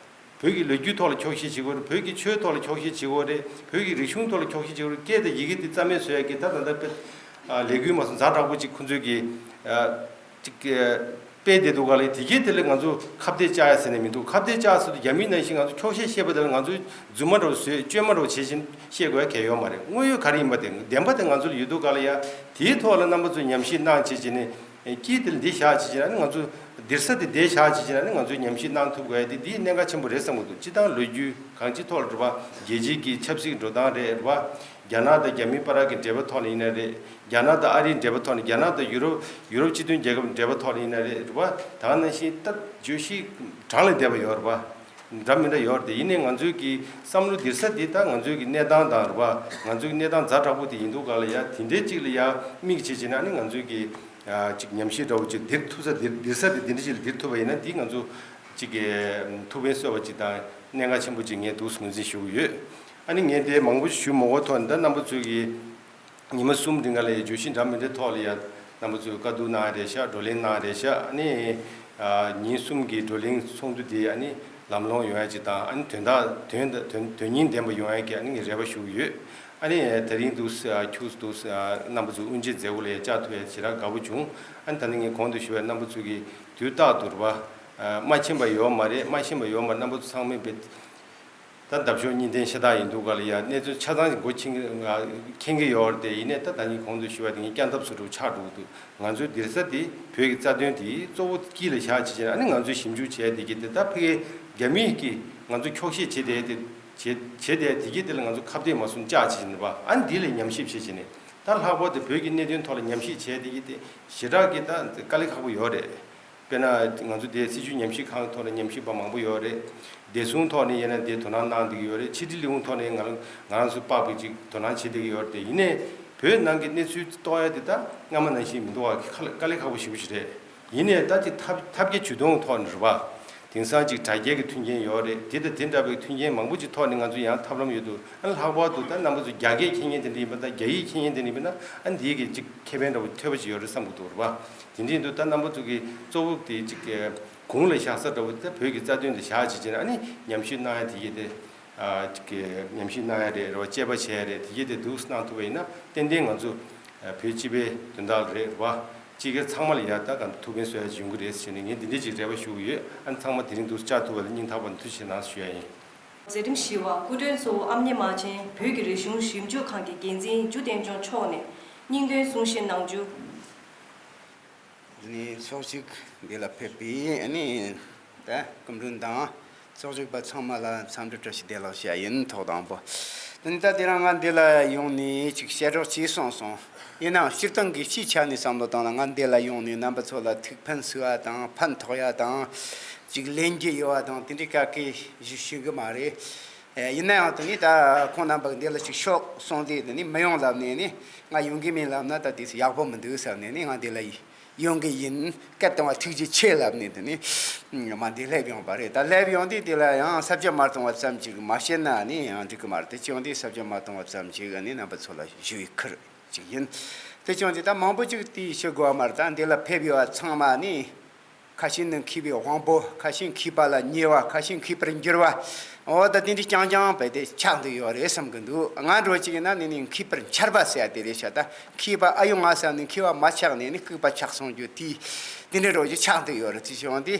བོད་ཀྱི་ལོ་རྒྱུས་ཐོག་ལ་འཁྱོག་བཤད་བྱེད་ཀྱི་ཡོད་རེད། བོད་ཀྱི་ཆོས་ཐོག་ལ་འཁྱོག་བཤད་བྱེད་ཀྱི་ཡོད་རེད། བོད་ཀྱི་རིག་གཞུང་ཐོག་ལ་འཁྱོག་བཤད་བྱེད་ཀྱི་ཡོད་རེད། སྐད་དང་ཡི་གེ་དེ་རྩ་མེད་བཟོ་ཡ་གི་ད་ད་ལྟ་དཔེ་ལས་འགུལ་མ་སོང་ཛ་དྲག་པོ་ཅིག་ཁོང་ཚོས་ཀྱི་ཅིག་སྤེལ་བསྡད་འདུག་ག་ལ། དེ་གའི་དེ་ལ་ང་ཚོ་ཁ་གཏད་བཅག་ཡ་ཟེར་ནས་མི་འདུག་ཁ་གཏད་བཅག་ཟེར་དུས་རྒྱ་མིའི་ནང་བཞིན་ང་ཚོ་འཁྱོག་བཤད་བཤད་པ་དེ་ལ་ང་ཚོས་རྫུན་མ་འདྲ་བོ་བཟོས་བཅོས་མ་འདྲ་བོ་བྱེད་བཞིན་བཤད་དགོས་ཡ་གལ་ཡོད་མ་རེད། དངོས་ཡོད་ག་རེ་ཡིན་པ་དེ་བདེན་པ་དེ་ང་ཚོ་ལ་ཡོད་འདུག་ག་ལ། ཡ་དེའི་ཐོག་ལ་རྣམ་པ་ཚོས་ཉམས་ཞིབ་གནང་བྱེད་བྱེད་ནས་དཀྱིལ་དེ་ལ་འདི་བཞག་བྱེད་བྱེད་ནས་ང་ཚོ་སྡིར་ས་དེ་འདི་བཞག་བྱེད་བྱེད་ནས་ང་ཚོས་ཉམས་ཞིབ་གནང་ཐུབ་དགོས་ཡ་དེ་འདི་གནད་འགག་ཆེན་པོ་རེད་བསམ་གྱི་འདུག་སྤྱི་བཏང་ལོ་རྒྱུས་གང་ཅིའི་ཐོག་ལ་རེད་བ། རྒྱལ་སྤྱིའི་གི་ཆབ་སྲིད་འགྲོ་སྟངས་རེད་བ། རྒྱ་ནག་དང་རྒྱ་མི་བར་གྱི་འབྲེལ་བ་ཐོག་ནས་ཡིན་ན་རེད། རྒྱ་ནག་དང་ཨ་རིའི་འབྲེལ་བ་ཐོག་ནས། རྒྱ་ནག་དང་ཡུ་རོབ་ཡུ་རོབ་སྤྱི་མཐུན་རྒྱལ་ཁབ་འབྲེལ་བ་ཐོག་ནས་ཡིན་ན་རེད་བ། ད་ག་ནང་བཞིན་སྟབས་བརྗོད་གཞི་གྲངས་ལས་འདས་པ་ཡོད་རེད་བ། འདྲ་མི་འདྲ་ཡོད་རེད་དེ། ཡིན་ནའི་ང་ཚོའི་གི་བསམ་བློ་འདིར་ས་འདི་ད་ང་ཚོའི་གི་གནས་སྟངས་དང་རེད་བ། ང་ཚོའི་གི་གནས་སྟངས་ཛ་དྲག་པོ་དེ་ཡིན་འདུག་ག་ལ། ཡ་དེ་འདྲའི་གཅིག་ལ་ཡ་དམིགས་བྱེད་བྱེད་ན་ནི་ང་ཚོའི་གི་ཅིག་ཉམས་ཞིབ་འདྲ་བོ་ཅིག་འདིར་ཐུབ་ས་འདིར་འདིར་ས་དེ་འདི་འདྲ་ཅིག་ལ་འདིར་ཐུབ་པ་ཡིན་ན་འདི་ང་ཚོ་ཅིག་གི་ཐུགས་ཕན་གསོས་པ་ཅིག་དང་གནད་འགག་ཆེན་པོ་ཅིག་ངས་འདུག་ངོས་འཛིན་ཞུ་གི་ཡོད། ཨ་ནི་ངས་དེ་མང་པོ་ཞུ་མ་དགོས་ཐོག་ནས་ད་རྣམ་པ་ཚོས་གི་ཉི་མ་གསུམ་རིང་ག་ལ་ཡ་བརྗོད་གཞི་འདྲ་མི་འདྲའི་ཐོག་ལ་ཡ་རྣམ་པ་ཚོས་བཀའ་བསྡུར་གནང་ཡ་རེད་ཤག་བགྲོ་གླེང་གནང་ཡ་རེད་ཤག་ཨ་ནི་ཉིན་གསུམ་གྱི་བགྲོ་གླེང་ཚོགས་འདུ་དེ་ཨ་ནི་ལམ་ལྷོང་ཡོང་ཡ་ཅིག་དང་། ཨ་ནི་དོན་དག་དོན་དོན་དོན་སྙིང་ལྡན་པ་ཡོང་ཡ་གི་ཨ་ནི་ངས་རེ་བ་ཞུ་གི་ཡོད། ཨ་ནི་དེ་རིང་འདུག་ཁྱུག་འདུག་རྣམ་པ་ཚོ་དབུ་འབྱེད་མཛད་སྒོ་ལ་ཡ་བཅར་ཐུབ་ཡ་ཞེ་དྲག་དགའ་པོ་བྱུང་། ཨ་ནི་ད་ནི་ངས་གོང་དུ་ཞུ་བའི་རྣམ་པ་ཚོ་གི་དུས་རྟག་ཏུ་རེད་པ། མ་ཕྱིན་པ་ཡོད་མ་རེད། མ་ཤེས་པ་ཡོད་མ་རེད། རྣམ་པ་ཚོ་ཚང་མས་བེད། ད་འདབ་གཤོག་གཉིས་ལྡན་ཤ་སྟག་ཡིན་འདུག་ག་ལ། ཡ་གནས་ཚུལ་ཆ་ཚང་ཞིག་མགོ་འཁྱེར་གྱི་ཡོད་རེད་དེ། ཡིན་ནའི་ད་ད་ནི་གོང་དུ་ཞུ་བ་དེ་ངས་སྐྱ་འདབ་བཟོ་འདྲ་ཆགས་འགྲོ་གི་འདུག་ང་ཚོའི་སྡིར་ས་དེ་བོད་ཀྱི་རྩ་དོན་དེ་གཙོ་བོ་དཀྱིལ་ལ་བཞག་བྱས་བྱས་ཨ་ནི་ང་ཚོས་ཞིབ་འཇུག་བྱས་དེ་གི་དེ་ད་ཕ་གིའི་རྒྱ་མིས་ཀྱིས་ང་ཚོ་འཁྱོག་བཤད་བྱས་དེ་དེ་བྱས་བྱས་དེ་དེ་གི་དེ་ལ་ང་ཚོ་ཁ་གཏད་མ་སོང་བཅག་བྱས་བྱས་ནས་པ། ཨ་ནི་འདི་ལ་ཉམས་ཞིབ་བྱས་བྱས་ནས་ད་ལྷག་པར་དུ་བོད་ཀྱི་གནད་དོན་ཐོག་ལ་ཉམས་ཞིབ་བྱས་དེ་གི་དེ་ཞེ་དྲག་གི་ད་དཀའ་ལས་ཁག་པོ་ཡོད་རེད། དཔེར་ན་ང་ཚོ་དེ་སྲིད་བྱུས་ཉམས་ཞིབ་ཁང་ཐོག་ནས་ཉམས་ཞིབ་པ་མང་པོ་ཡོད་རེད། བདེ་སྲུང་ཐོག་ནས་ཡིན་ན་དེ་དོ་སྣང་གནང་བསྡད་ཀྱི་ཡོད་རེད། ཕྱི་དྲིལ་ལས་ཁུངས་ཐོག་ནས་ང་རང་ང་རང་ཚོ་དཔག་པའི་ཅིག་དོ་སྣང་བྱེད་བསྡད་ཀྱི་ཡོད་རེད་དེ། ཡིན་ནའི་བོད་ནང་གི་གནས་ཚུལ་རྟོགས་ཡ་དེ་ད་སྔ་མ་ནང་བཞིན་མི་འདུག་བ། དཀའ་ལས་དཀའ་ལས་ཁག་པོ་ཞེ་པོ་ཞིག་རེད། ཡིན་ནའི་ད་ཅིག་ཐབས་ཐབས་བརྒྱ་ཇུས་སྟོང་ཐོག་ནས་རེད་བ། དེང་སང་ཅིག་དྲ་རྒྱའི་གི་མཐུན་རྐྱེན་ཡོད་རེད། དེ་དང་དེ་འདྲ་བའི་མཐུན་རྐྱེན་མང་པོ་ཅིག་ཐོག་ནས་ང་ཚོ་ཡང་ཐབས་ལམ་ཡོད་འདུག་ཨ་ལྷག་པར་དུ་ད་རྣམ་པ་ཚོ་རྒྱ་སྐད་མཁྱེན་མཁན་དེ་འདྲ་ཡིན་པ་དང་རྒྱ་ཡིག་མཁྱེན་མཁན་དེ་འདྲ་ཡིན་པ་ན་ཨ་འདིའི་གི་ཅིག་ཁེ་ཕན་འདྲ་བོ་ཐོབ་པ་ཅིག་ཡོད་རེད་བསམ་གྱི་འདུག་རེད་བ། དེ་འདྲ་ཡིན་དུས་ད་རྣམ་པ་ཚོ་གི་གཙོ་བོ་དེ་ཅིག་གི་གུང་ལ་བཞག་ས་འདྲ་བོ་དེ་བོད་ཀྱི་རྩ་དོན་དེ་བཞག་བྱས་བྱས་ན་ཨ་ནི་ཉམས་ཞིབ་གནང་ཡ་དེ་གི་དེ་ཨ་ཅིག་གི་ཉམས་ཞིབ་གནང་ཡ་རེད་རེད་བ། དཔྱད་པ་བྱས་ཡ་རེད། དེ་གི་དེ་འདུག་གནང་ཐུབ་པ་ཡིན་ན་ཏན་ཏན་ང་ཚོ་བོད་སྤྱི་པའི་དོན་དག་རེད་རེད་བ། སྤྱི་སྒེར་ཚང་མ་ལ་ཡ་ད་ག་ཐུགས་ཕན་གསོས་ཡ་ཅིག་ཡོང་གི་རེད་ཟེར་ནས་ངས་འདི་འདྲས་ཅིག་རེ་བ་ཞུ་གི་ཡོད། ཨ་ནི་ཚང་མ་དེ་རིང་འདུག་བཅར་ཐུབ་པ་ལ་སྙིང་ཐག་པ་ནས་ཐུགས་རྗེ་ཆེ་གནང་ཞུ་ཡ་ཡིན། མཛད་རིམ་བཞི་པ་སྐུ་མགྲོན་གཙོ་བོ་ཨ་མྱེས་རྨ་ཆེན་བོད་ཀྱི་རིག་གཞུང་ཞིབ་འཇུག་ཁང་གི་འགན་འཛིན་འཇུ་བསྟན་སྐྱོང་མཆོག་ནས་སྙིང་དོན་གསུང་བཤད་གནང་རྒྱུ། འདི་ནས་ཚོགས་ཞུགས་འདི་ལ་ཕེབས་པའི་ཨ་ནི་ད་སྐུ་མགྲོན་དང་ཚོགས་ཞུགས་པ་ཚང་མ་ལ་འཚམས་འདྲི་བཀྲ་ཤིས་བདེ་ལེགས་ཞུ་ཡ་ཡིན། ཐོག་དང་པོ། ད་ནི་ད་དེ་རིང་ང་འདི་ལ་ཡོང་ནས་ཅིག་བཤད་རོགས་བྱས་གསུངས་སོང་། ཡིན་ནའང་སྤྱིར་བཏང་གི་སྤྱིའི་ཆ་ནས་བསམ་བློ་བཏང་ན་ང་འདི་ལ་ཡོང་ནས་རྣམ་པ་ཚོ་ལ་ཐུགས་ཕན་གསོས་པ་དང་ཕན་ཐོགས་ཡ་དང་ཅིག་ལེན་རྒྱུ་ཡོད་པ་དང་དེ་འདྲའི་ག་གེ་ཞུ་ཤེས་གི་མ་རེད། ཡིན་ན་ཡང་དེ་ནི་ད་ཁོང་རྣམ་པ་འདི་ལ་ཅིག་ཤོག་གསུངས་དུས་དེ་ནི་མི་ཡོང་ལབ་ནས་ནི་ང་ཡོང་གི་མིན་ལབ་ན་ད་དེ་ཡག་པོ་མི་འདུག་ཟེར་ནས་ནི་ང་འདི་ལ་ཡོང་གི་ཡིན། སྐད་གཏོང་བ་ཐུགས་རྗེ་ཆེ་ལབ་ནས་དེ་ནི་མ་འདི་སླེབས་ཡོང་པ་རེད། ད་སླེབས་ཡོང་དུས་དེ་ལ་ཡང་ས་བཅད་མ་གཏོང་བ་ཙམ་ཅིག་མ་བཤད་ན་ནི་ཡང་འགྲིག་གི་མ་རེད། དེ་བྱུང་དུས་ས་བཅད་མ་གཏོང་བ་ཙམ་ཅིག་ནི་རྣམ་པ་ཚོ་ལ་ཞུ་བའི་ཁུར་ཅིག་ཡིན། དེ་བྱུང་དུས་ད་མང་པོ་ཅིག་དེ་ཞུ་དགོས་པ་མ་རེད། ད་འདི་ལ་ཕེབས་ཡོད་པ་ཚང་མ་ནི། ཁ་ཤས་ནི་མཁས་པའི་དབང་པོ། ཁ་ཤས་མཁས་པ་ལ་ཉེ་བ། ཁ་ཤས་མཁས་པར་འགྱུར་བ། འོ་ད་དེ་འདྲའི་རྐྱང་རྐྱང་བས་དེ་ཆགས་འདུག་ཡོད་རེད་བསམ་གི་འདུག་ང་འདྲ་བོ་ཅིག་ཡིན་ན་ནི་ནི་མཁས་པར་འཆར་བ་ཟེར་ཡ་དེ་རེད་ཤག་ད་མཁས་པ་ཨ་ཡོང་ང་བསམ་ནས་མཁས་པ་མ་ཆགས་ནས་ནི་ལྐུགས་པ་ཆགས་སོང་རྒྱུ་དེ་དེ་འདྲའི་འདྲ་བོ་ཅིག་ཆགས་འདུག་ཡོད་རེད། དེ་བྱུང་དེ་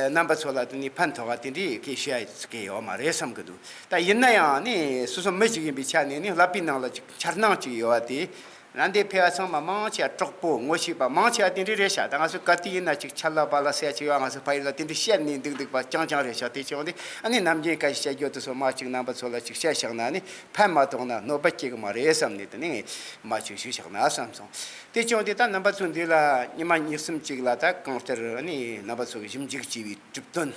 རྣམ་པ་ཚོ་ལ་དེ་ནི་ཕན་ཐོགས་པ་དེ་འདྲའི་སྐད་ཤོད་ཡ་གི་ཡོད་མ་རེད་བསམ་གི་འདུག་ད་ཡིན་ན་ཡང་ནི་སོ་སོ་མི་ཅིག་ཡིན་པའི་ཆ་ནས་ནི་ཀླད་པའི་ནང་ལ་ཅིག་འཆར་སྣང་ཅིག་ཡོད་པ་དེ། ང་འདིར་ཕེབས་པ་ཚང་མ་མང་ཆེ་བ་གྲོགས་པོ་ངོ་ཤེས་པ་མང་ཆེ་བ་དེ་འདྲ་རེད་ཤག་ད་ང་ཚོ་ག་དུས་ཡིན་ན་ཅིག་ཆ་ལག་པ་ལག་ཟེར་ཡ་ཅིག་ཡོད། ང་ཚོ་ཕ་ཡུལ་ལ་དེ་འདྲ་བཤད་ནས་འདུག་འདུག་པ་རྐྱང་རྐྱང་རེད་ཤག་དེ་བྱུང་དུས་ཨ་ནི་ནམ་རྒྱུན་ག་ཞིག་བཤད་རྒྱུ་དེ་ཚོ་མ་ཅིག་རྣམ་པ་ཚོ་ལ་ཅིག་བཤད་བཞག་ན་ནི་ཕན་མ་ཐོགས་ན་གནོད་པ་སྐྱེལ་གི་མ་རེད་བསམ་ནས་དེ་ནས་མ་ཅིག་ཞུས་བཞག་ན་བསམ་སོང་། དེ་བྱུང་དུས་ད་རྣམ་པ་ཚོ་འདི་ལ་ཉི་མ་གཉིས་གསུམ་ཅིག་ལ་ད་གང་ལྟར་ཨ་ནི་རྣམ་པ་ཚོ་གི་ཞིབ་འཇུག་བྱས་པའི་གྲུབ་དོན།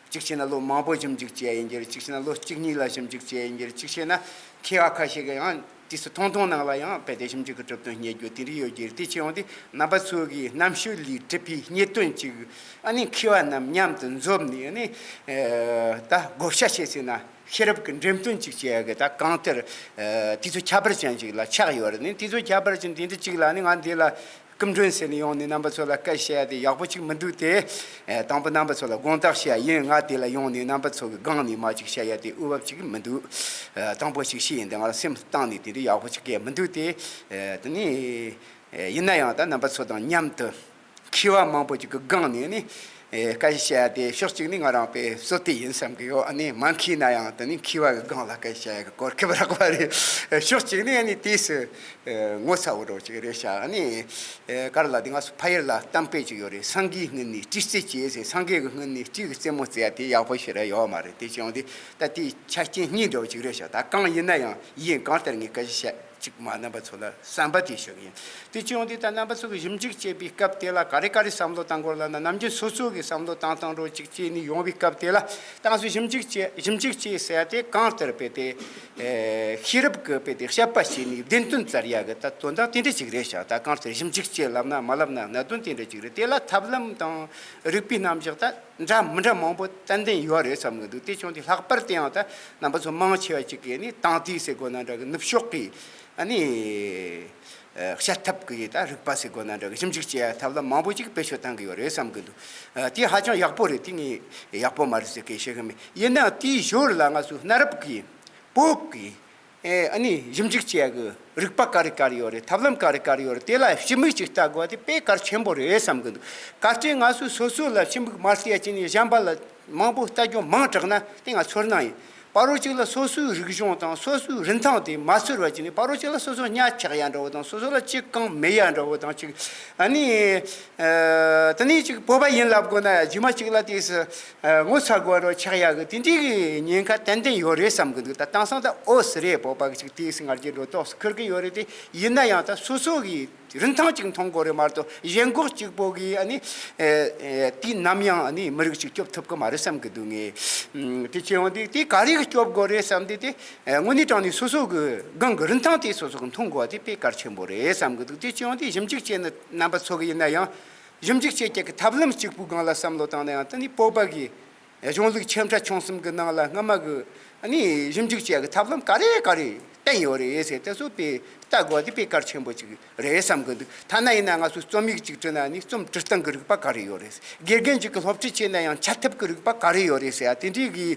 གཅིག་བྱས་ན་ལོ་མང་པོ་ཞིབ་འཇུག་བྱས་ཡིན་གྱི་རེད། གཅིག་བྱས་ན་ལོ་གཅིག་གཉིས་ལ་ཞིབ་འཇུག་བྱས་ཡིན་གྱི་རེད། གཅིག་བྱས་ན་མཁས་པ་ཁ་ཤས་ཀྱིས་ཡང་དུས་ཚོད་ཐུང་ཐུང་ནང་ལ་ཡང་རྦད་དེ་ཞིབ་འཇུག་གི་གྲུབ་དོན་རྙེད་རྒྱུ་དེ་འདྲ་ཡོད་ཀྱི་རེད། དེ་བྱས་ཡོང་དུས་རྣམ་པ་ཚོ་གིས་རྣམ་དཔྱོད་ལས་གྲུབ་པའི་རྙེད་དོན་ཅིག་ཨ་ནི་མཁས་པ་རྣམས་མཉམ་དུ་འཛོམས་ནས་ཨ་ནི་ད་བགོ་བཤའ་བྱས་ཟིན་ན་ཤེས་རབ་ཀྱི་འགྲེམས་སྟོན་ཅིག་བྱེད་ཡ་གི་ད་གང་ལྟར་དུས་ཚོད་ཁྱད་པར་ཅན་ཅིག་ལ་ཆགས་ཡོད་རེད། ནི་དུས་ཚོད་ཁྱད་པར་ཅན་དེ་འདྲ་ཅིག་ལ་ནི་ང་འདི་ལ། སྐུ་མགྲོན་ཟེར་ནས་ཡོང་ནས་རྣམ་པ་ཚོ་ལ་སྐད་བཤད་ཡ་དེ་ཡག་པོ་ཅིག་མི་འདུག་སྟེ། ཨེ། དང་པོ་རྣམ་པ་ཚོ་ལ་དགོངས་དག་བཤད་ཡ་ཡིན། ང་དེ་ལ་ཡོང་ནས་རྣམ་པ་ཚོ་གི་སྒང་ནས་མ་ཅིག་བཤད་ཡ་དེ་འོས་བབ་ཅིག་མི་འདུག་ཨེ། དང་པོ་ཅིག་བཤད་ཡིན་དེ་ང་ལ་སེམས་གཏིང་ནས་དེ་འདྲ་ཡག་པོ་ཅིག་གི་མི་འདུག་སྟེ། ཨེ། དེ་ནས། ཨེ། ཡིན་ན་ཡང་ད་རྣམ་པ་ཚོ་དང་མཉམ་དུ་མཁས་པ་མང་པོ་ཅིག་གི་སྒང་ནས་ནི། ཨེ། སྐད་ཆ་བཤད་ཡ་དེ་ཕྱོགས་གཅིག་ནས་ང་རང་དཔེ་བསོད་བདེ་ཡིན་བསམ་གི་ཡོད། ཨ་ནི་མ་མཁས་ན་ཡང་དེ་ནི་མཁས་པ་གི་སྒང་ལ་སྐད་ཆ་བཤད་ཡ་གི་གོ་སྐབས་རག་པ་རེད། ཕྱོགས་གཅིག་ནས་ཨ་ནི་དུས་སུ། ཨེ། ངོ་ཚ་བོ་འདྲ་ཅིག་རེད་ཤག་ཨ་ནི། ཨེ། ག་རེ་ལབ་དེ་ང་ཚོ་ཕ་ཡུལ་ལ་གཏམ་དཔེ་ཅིག་ཡོད་རེད། སེང་གེའི་སྔུན་ནས་སྤྲེའུ་རྩེད་བྱེད་ཟེར། སེང་གེ་གི་སྔུན་ནས་སྤྲེའུ་གི་རྩེད་མོ་རྩེ་ཡ་དེ་ཡག་པོ་ཞེ་དྲག་ཡོད་མ་རེད། དེ་བྱུང་དུས་ད་དེའི་ཆ་རྐྱེན་གཉིས་འདྲ་བོ་ཅིག་རེད་ཤག་ད་གང་ཡིན་ན་ཡང་ཡིན། གང་ལྟར་ངས་སྐད་ཆ་བཤད་ཅིག་མ་རྣམ་པ་ཚོ་ལ་བསམ་པ་དེ་ཞུ་གི་ཡིན། དེ་བྱུང་དུས་ད་རྣམ་པ་ཚོ་གི་ཞིབ་འཇུག་བྱེད་པའི་སྐབས་དེ་ལ་ག་རེ་ག་རེ་བསམ་བློ་བཏང་དགོས་ལབ་ན། ནམ་རྒྱུན་སོ་སོ་གི་བསམ་བློ་བཏང་སྟངས་འདྲ་བོ་ཅིག་བྱས་ནས་ཡོང་བའི་སྐབས་དེ་ལ་ད་ང་ཚོས་ཞིབ་འཇུག་བྱེད་ཞིབ་འཇུག་བྱེད་ཟེར་ཡ་དེ་གང་ལྟར་དཔེ་དེ། ཨེ། ཤེས་རབ་ཀྱི་དཔེ་དེ་དཔྱད་པ་བྱས་ནས་བདེན་དོན་བཙལ་ཡ་གི་ད་དོན་དག་དེ་འདྲ་ཅིག་རེད་ཤག་ད་གང་ལྟར་ཞིབ་འཇུག་བྱེད་ལབ་ན་མ་ལབ་ན་གནད་དོན་དེ་འདྲ་ཅིག་རེད། དེ་ལ་ཐབས་ལམ་དང་རིགས་པའི་རྣམ་གཞག་ད་འདྲ་མི་འདྲ་མང་པོ་ཏན་ཏན་ཡོད་རེད་བསམ་གི་འདུག་དེ་བྱུང་དུས་ལྷག་པར་དུ་ཡང་ད་རྣམ་པ་ཚོ་མང་ཆེ་བ་ཅིག་གིས་ནི་དང་ཐོག་ཟེར་དགོས་ན་འདྲ་གི་ནུབ་ཕྱོགས་ཀྱི་ཨ་ནི། ཨེ། བཤད་ཐབས་ཀྱི་ད་རིག་པ་ཟེར་དགོས་ན་འདྲ་གི་ཞིབ་འཇུག་བྱེད་ཡ་ཐབས་ལམ་མང་པོ་ཅིག་བེད་སྤྱོད་བཏང་གི་ཡོད་རེད་བསམ་གི་འདུག་ཨ། དེ་ཧ་ཅང་ཡག་པོ་རེད། དེ་ངས་ཡག་པོ་མ་རེད་ཟེར་གི་བཤད་གི་མེད། ཡིན་ནའང་དེའི་ཞོར་ལ་ང་ཚོའི་གནའ་རབས་ཀྱི་བོད་ཀྱི། ཨེ། ཨ་ནི་ཞིབ་འཇུག་བྱེད་ཡ་གི་རིག་པ་ག་རེ་ག་རེ་ཡོད་རེད། ཐབས་ལམ་ག་རེ་ག་རེ་ཡོད་རེད། དེ་ལ་ཞིབ་མོ་ཅིག་ལྟ་དགོས་པ་དེ་དཔེ་གལ་ཆེན་པོ་རེད་བསམ་གི་འདུག་གལ་ཏེ་ང་ཚོས་སོ་སོ་ལ་ཞིབ་མོ་མ་བལྟས་ཡ་ཅིག་ནས་གཞན་པ་ལ་མང་པོ་ལྟ་རྒྱུ་མང་དྲགས་ན་དེ་ང་ཚོར་སྣང་ཡིན། བར་རོ་གཅིག་ལ་སོ་སོའི་རིག་གཞུང་དང་སོ་སོའི་རིན་ཐང་དེ་མ་ཚོར་བ་ཅིག་ནས་བར་རོ་གཅིག་ལ་སོ་སོ་གཉའ་ཆག་ཡ་འདྲ་བོ་དང་སོ་སོ་ལ་ཅི་གང་མེད་ཡ་འདྲ་བོ་དང་ཅིག་ཨ་ནི། ཨ། དེ་ནས་ཅིག་བོད་པ་ཡིན་ལབ་དགོས་ན་ཡང་རྗེས་མ་ཅིག་ལ་དེས་སུ་ངོ་ཚ་དགོས་རོ་ཆགས་ཡག་གི་དེ་འདྲའི་གི་ཉེན་ཁ་ཏན་ཏན་ཡོད་རེད་བསམ་གི་འདུག་ད་དེང་སང་ད་ཨོ་སི་རེད། བོད་པ་གི་ཅིག་དེས་སུ་ང་རྒྱལ་འགྲོ་ཏོག་སུ་ཁུར་གི་ཡོད་རེད། དེ་ཡིན་ན་ཡང་ད་སོ་སོ་གི་རིན་ཐང་ཅིག་མཐོང་དགོས་རེད་མ་གཏོགས་གཞན་འགོག་གཅིག་པོ་གི་ཨ་ནི། ཨེ། ཨེ། དེས་ནམ་ཡང་ཨ་ནི་མི་རིགས་ཅིག་སྐྱོབ་ཐུབ་གི་མ་རེད་བསམ་གི་འདུག་ངས། ཨམ། དེ་བྱས་ཡོང་དུས་དེ་ག་རེ་གི་སྐྱོབ་དགོས་རེད་བསམ་དུས་དེ། ཨེ། དངོས་གནས་དྲང་གནས་སོ་སོ་གི་སྒང་གི་རིན་ཐང་དེ་སོ་སོ་གི་མཐོང་དགོས་པ་དེ་དཔེ་གལ་ཆེན་པོ་རེད་བསམ་གི་འདུག་དེ་བྱས་ཡོང་དུས་ཞིབ་འཇུག་བྱས་ནས་རྣམ་པ་ཚོ་གི་ཡིན་ན་ཡང་། ཞིབ་འཇུག་བྱེད་ཀྱི་ཐབས་ལམ་གཅིག་པུའི་སྒང་ལ་བསམ་བློ་བཏང་ན་ཡང་དེ་ནི་བོད་པ་གི་གཞུང་ལུགས་ཆེ་ཕྲ་ཆུང་གསུམ་གྱི་ནང་ལ་སྔ་མ་གི་ཨ་ནི་ཞིབ་འཇུག་བྱེད་ཀྱི་ཐབས་ལམ་ག་རེ་ག་རེ་བསྟན་ཡོད་རེད་ཟེར་དེ་ཚོ་དཔེ་ལྟ་དགོས་དེ་དཔེ་གལ་ཆེན་པོ་ཅིག་རེད་བསམ་གི་འདུག་ཐ་ན་ཡིན་ན་ང་ཚོས་རྩོམ་ཡིག་ཅིག་བྲིས་ན་ནི་རྩོམ་འབྲི་སྟངས་ཀྱི་རིག་པ་ག་རེ་ཡོད་རེད། དགེ་རྒན་ཅིག་གི་སློབ་ཁྲིད་བྱས་ན་ཡང་འཆད་ཐབས་ཀྱི་རིག་པ་ག་རེ་ཡོད་རེད་ཟེར་ཡ་དེ་འདྲའི་གི་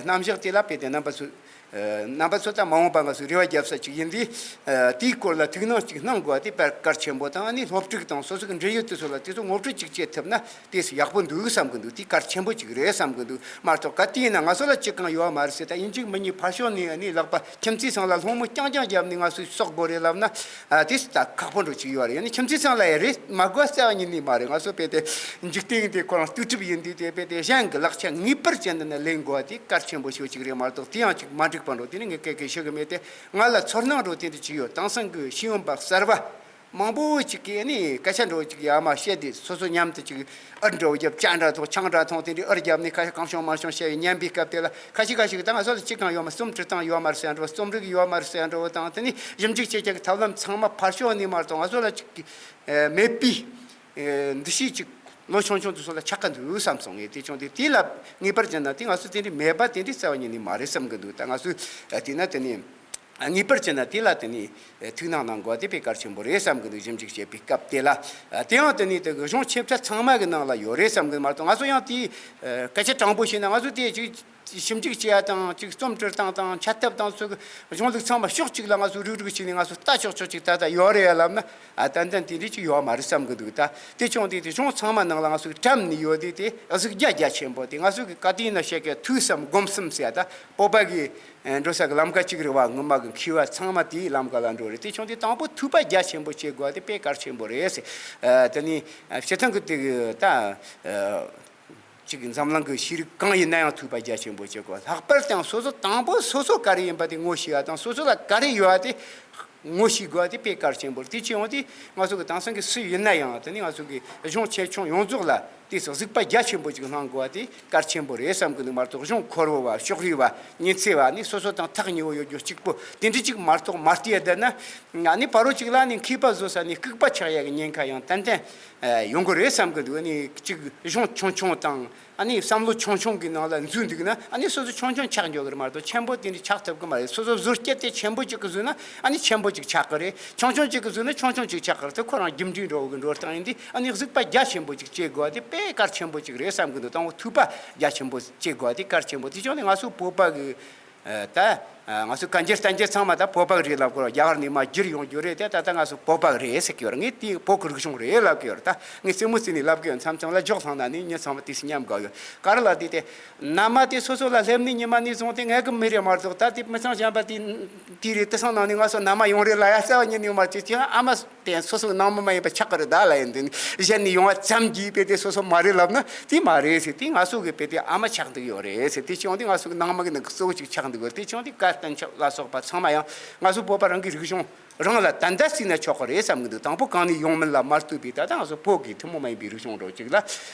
རྣམ་གཞག་དེ་ལ་དཔེ་དེ་རྣམ་པ་ཚོས། ཨ། རྣམ་པ་ཚོ་ད་མ་འོངས་པ་ང་ཚོས་རེ་བ་རྒྱབ་ས་ཅིག་ཡིན་དུས། ཨ། དེའི་སྐོར་ལ་ཐུགས་སྣང་ཅིག་གནང་དགོས་པ་དེ་དཔེ་གལ་ཆེན་པོ་དང་ཨ་ནི་སློབ་ཕྲུག་དང་སོ་སོ་གི་འབྲེལ་ཡོད་དེ་ཚོ་ལ་དེ་ཚོ་ངོ་སྤྲོད་ཅིག་བྱེད་ཐུབ་ན་དེ་ཡག་པོ་འདུག་བསམ་གི་འདུག་དེ་གལ་ཆེན་པོ་ཅིག་རེད་བསམ་གི་འདུག་མ་གཏོགས་ག་དུས་ཡིན་ན་ང་ཚོ་ལ་ཅི་གང་ཡོད་མ་རེད་ཟེར། ད་ཡིན་གཅིག་མིན་གཉིས་ཕར་ཕྱོགས་ནས་ཨ་ནི་ལག་པ་ཁྱིམ་མཚེས་ཚང་ལ་སློང་མོ་རྐྱང་རྐྱང་བརྒྱབ་ནས་ང་ཚོས་གསོག་དགོས་རེད་ལབ་ན། ཨ། དེ་ད་ཁག་པོ་འདྲ་ཅིག་ཡོད་རེད། ཡང་ན་ཁྱིམ་མཚེས་ཚང་ལ་ཡང་རེད་མ་དགོས་རྩ་བ་ཉིད་ནས་མ་རེད། ང་ཚོ་དཔེ་དེ་འཇིག་རྟེན་དེ་ཁོ་རང་ལྟུས་གྲུབ་ཡིན་དུས་དེ་དཔེ་དེ་གཞན་གྱི་ལག་ཆ་ངེས་པར་ཅན་དུ་ནི་ལེན་དགོས་པ་དེ་གལ་ཆེན་པོ་ཞིག་ཅིག་རེད་མ་གཏོགས་དེ་ཡང་ཅིག་མ་འགྲིག་པ་འགྲོ། དེ་ནི་ངས་སྐད་སྐད་ཞུ་གི་མེད་དེ། ང་ལ་ཚོར་སྣང་འགྲོ་དེ་འདྲ་ཅིག་ཡོད། དེང་སང་གི་ཤེས་ཡོན་པ་གསར་བ་མང་པོ་ཅིག་གིས་ནི་སྐད་ཆ་འདྲ་ཅིག་ཡར་མར་བཤད་དེ་སོ་སོ་མཉམ་དུ་ཅིག་ཨུ་འདྲ་བོ་རྒྱབ་ཅག་འདྲ་ཐོག་ཆང་འདྲ་འཐུང་དེ་འདྲའི་ཨུ་རྒྱབ་ནས་ཁ་ཤས་གང་བྱུང་མང་བྱུང་བཤད་ཡོད། ཉན་པའི་སྐབས་དེ་ལ་ཁ་ཤས་ཁ་ཤས་ཀྱིས་ད་ང་ཚོ་ལ་ཅི་གང་ཡོད་མ། རྩོམ་འབྲི་སྟངས་ཡོད་མ་རེད་ཟེར་འགྲོ། རྩོམ་རིག་ཡོད་མ་རེད་ཟེར་འགྲོ་དང་དེ་ནི་ཞིབ་འཇུག་བྱེད་ཀྱི་ཐབས་ལམ་ཚང་མ་ཕར་ཕྱོགས་ནས་མ་གཏོགས་ང་ཚོ་ལ་ཅིག་མེད་པའི་འདུ་ཤེས་ཅིག་ལོ་ཆུང་ཆུང་དེ་ཚོ་ལ་ཆགས་ཀྱི་འདུག་བསམ་སོང་ངས། དེ་བྱུང་དུས་དེ་ལ་ངེས་པར་བྱས་ན་དེ་ང་ཚོ་དེ་འདྲའི་མེད་པ་དེ་འདྲའི་རྩ་བ་ཉིད་ནས་མ་རེད་བསམ་གྱི་འདུག་ད་ང་ཚོས་དེ་ན་དེ་ནས། ངེས་པར་བྱས་ན་དེ་ལ་དེ་ནས་ཐུགས་སྣང་གནང་དགོས་དེ་དཔེ་གལ་ཆེན་པོ་རེད་བསམ་གྱི་འདུག་ཞིབ་འཇུག་བྱེད་པའི་སྐབས་དེ་ལ། དེ་ཡང་དེ་ནས་དེ་གི་གཞུང་ཆེ་ཕྲ་ཚང་མ་གི་ནང་ལ་ཡོད་རེད་བསམ་གྱི་མ་གཏོགས་ང་ཚོ་ཡང་དེའི་སྐད་ཆ་དྲང་པོ་བཤད་ན་ང་ཚོ་དེ་ཅིག་ཞིབ་འཇུག་བྱེད་ཡ་དང་ཅིག་རྩོམ་འབྲི་སྟངས་དང་འཆད་ཐབས་དང་སོགས་ཀྱི་གཞུང་ལུགས་ཚང་མ་ཕྱོགས་གཅིག་ལ་ང་ཚོ་རུག་རུག་བྱས་ནས་ང་ཚོ་ལྟ་ཆོག་ཆོག་ཅིག་ད་ལྟ་ཡོད་རེད་ཡ་ལབ་ན། ཨ། ཏན་ཏན་དེ་འདྲ་ཅིག་ཡོད་མ་རེད་བསམ་གྱི་འདུག་ད་དེ་བྱུང་དུས་དེ་གཞུང་ཚང་མ་ནང་ལ་ང་ཚོ་གྲམ་ནས་ཡོད་དུས་དེ་གཟིགས་རྒྱ་རྒྱ་ཆེན་པོ་དེ་ང་ཚོ་གི་ག་དུས་ཡིན་ན་བཤད་ཀྱི་ཐོས་བསམ་སྒོམ་གསུམ་ཟེར་ཡ་ད་བོད་པ་གི་འགྲོ་ས་གི་ལམ་ཁ་གཅིག་རེད་བ། སྔོན་མ་གི་མཁས་པ་ཚང་མ་དེའི་ལམ་ཁ་ལ་འགྲོ་རེད། དེ་བྱུང་དུས་དང་པོ་ཐོས་པ་རྒྱ་ཆེན་པོ་བྱེད་དགོས་དེ་དཔེ་གལ་ཆེན་པོ་རེད་ཟེར། ཨ། དེ་ནས་ཨ། སྤྱིར་བཏང་གི་དེ་གི་ད་ཨ། ཅིག་འཛམ་གླིང་གི་ཤེས་རིག་གང་ཡིན་ན་ཡང་ཐོས་པ་རྒྱ་ཆེན་པོ་བྱེད་དགོས། ལྷག་པར་དུ་ཡང་སོ་སོ་དང་པོ་སོ་སོ་ག་རེ་ཡིན་པ་དེ་ངོ་ཤེས་ཡ་དང་སོ་སོ་ལ་ག་རེ་ཡོད་པ་དེ་ངོ་ཤེས་དགོས་པ་དེ་དཔེ་གལ་ཆེན་པོ་རེད། དེ་བྱས་ཡོང་དུས་ང་ཚོ་གི་དེང་སང་གི་སུ་ཡིན་ན་ཡང་དེ་ནི་ང་ཚོ་གི་གཞུང་ཆེ་ཆུང་ཡོངས་རྫོགས་ལ་དེ་སོགས་གཟིགས་པ་རྒྱ་ཆེན་པོ་ཅིག་གནང་དགོས་པ་དེ་གལ་ཆེན་པོ་རེད་བསམ་གི་འདུག་མ་གཏོགས་གཞུང་ཁོར་བོ་བ་ཕྱོགས་རིས་བ་ཉི་ཚེ་བ་ནི་སོ་སོ་དང་ཐག་ཉེ་བོ་ཡོད་རྒྱུ་གཅིག་པོ་དེ་འདྲ་ཅིག་མ་གཏོགས་མ་བལྟས་བསྡད་ན། ཨ་ནི་ཕ་རོལ་ཅིག་ལ་ནི་མཁས་པ་བཟོ་ས་ནས་ལྐུགས་པ་ཆགས་ཡ་གི་ཉེན་ཁ་ཡང་ཏན་ཏན་ཡོང་གི་རེད་བསམ་གི་འདུག་ཨ་ནི་ཅིག་གཞུང་ཆུང་ཆུང་དང་ ཨ་ནི་བསམ་བློ་ཆུང་ཆུང་གི་ནང་ལ་འཛུལ་འདུག་ན། ཨ་ནི་སོ་སོ་ཆུང་ཆུང་ཆགས་འགྱོ་གི་རེད་མ་གཏོགས་ཆེན་པོ་དེ་འདྲ་ཆགས་ཐུབ་གི་མ་རེད། སོ་སོ་བཟོ་བསྐྱེད་དེ་ཆེན་པོ་གཅིག་གི་བཟོས་ན་ཨ་ནི་ཆེན་པོ་གཅིག་ཆགས་གི་རེད། ཆུང་ཆུང་གཅིག་གི་བཟོས་ན་ཆུང་ཆུང་གཅིག་ཆགས་གི་རེད། དེ་ཁོ་རང་རྒྱུ་འབྲས་འགྲོ་གི་འགྲོ་སྟངས་ཡིན་དུས། ཨ་ནི་གཟིགས་པ་རྒྱ་ཆེན་པོ་གཅིག་བྱེད་དགོས་དེ་དཔེ་གལ་ཆེན་པོ་གཅིག་རེད་བསམ་གི་འདུག་དང་པོ་ཐོས་པ་རྒྱ་ཆེན་པོ་བྱེད་དགོས་དེ་གལ་ཆེན་པོ། དེ་བྱུང་ནས་ང་ཚོ་བོད་པ་གི་ད་ང་ཚོ་གན་རྒྱ་བསྟན་རྒྱ་ཚང་མ་ད་བོད་པ་གི་རེད་ལབ་དགོས་ར། རྒྱ་གར་ནས་མར་བསྒྱུར་ཡོང་རྒྱུ་རེད་དེ། ད་ལྟ་ང་ཚོ་བོད་པ་གི་རེད་ཟེར་གི་ཡོད་ར། ངས་དེ་བོད་གི་རིག་གཞུང་རེད་ལབ་གི་ཡོད་ར། ད་ངས་རྩེད་མོ་རྩེ་ནས་ལབ་གི་ཡོད། མཚམས་མཚམས་ལ་ལྗོགས་ལྷང་ན་ནི་ངས་ཚང་མ་དུས་སུ་མཉམ་དགའ་ཡོད། ག་རེ་ལ་དེ་དེ་མནའ་མ་དེ་སོ་སོ་ལ་སླེབས་ནས་ཉི་མ་ནས་བཟུང་སྟེ་ངའི་གི་མི་རེད་མ་གཏོགས། ད་དེ་མི་ཚང་གཞན་པ་དེ་དེ་རེད། དེ་སང་ནང་ནས་ང་ཚོ་མནའ་མ་ཡོང་རེད་ལ་ཡ་རྩ་བ་ཉིད་ནས་མ་བྱེད་ཀྱང་ཨ་མ་དེ་སོ་སོ་ནང་མི་མ་ཡིན་པ་ཆགས་ཀྱི་རེད་ད་ལ་ཡིན། དེ་ནི་གཞན་ནས་ཡོང་བ་ཙམ་གྱིས་དཔེ་དེ་སོ་སོ་མ་རེད་ལབ་ན་དེ་མ་རེད་ཟེར། དེ་ང་ཚོ་གི་དཔེ་དེ་ཨ་མ་ཆགས་འདུག་ཡོད་རེད་ཟེར། དེ་བྱུང་དུས་ང་ཚོ་གི་ནང་མི་གི་ནང་གི་གཙོ་བོ་ཅིག་ཆགས་འདུག་ཡོད། དེ་བྱུང་དུས་དཀའ་སྟོན་ཆགས་ལ་སོགས་པ་ཚང་མ་ཡང་ང་ཚོ་བོད་པ་རང་གི་རིག་གཞུང་རང་ལ་ད་ལྟ་བརྩིས་ན་ཆོག་གི་རེད་བསམ་གི་འདུག་དང་པོ་གང་ནས་ཡོང་མིན་ལ་མ་ལྟོས་པའི་ད་ལྟ་ང་ཚོ་བོད་ཀྱི་ཐུན་མོང་མ་ཡིན་པའི་རིག་གཞུང་འདྲ་ཅིག་ལ་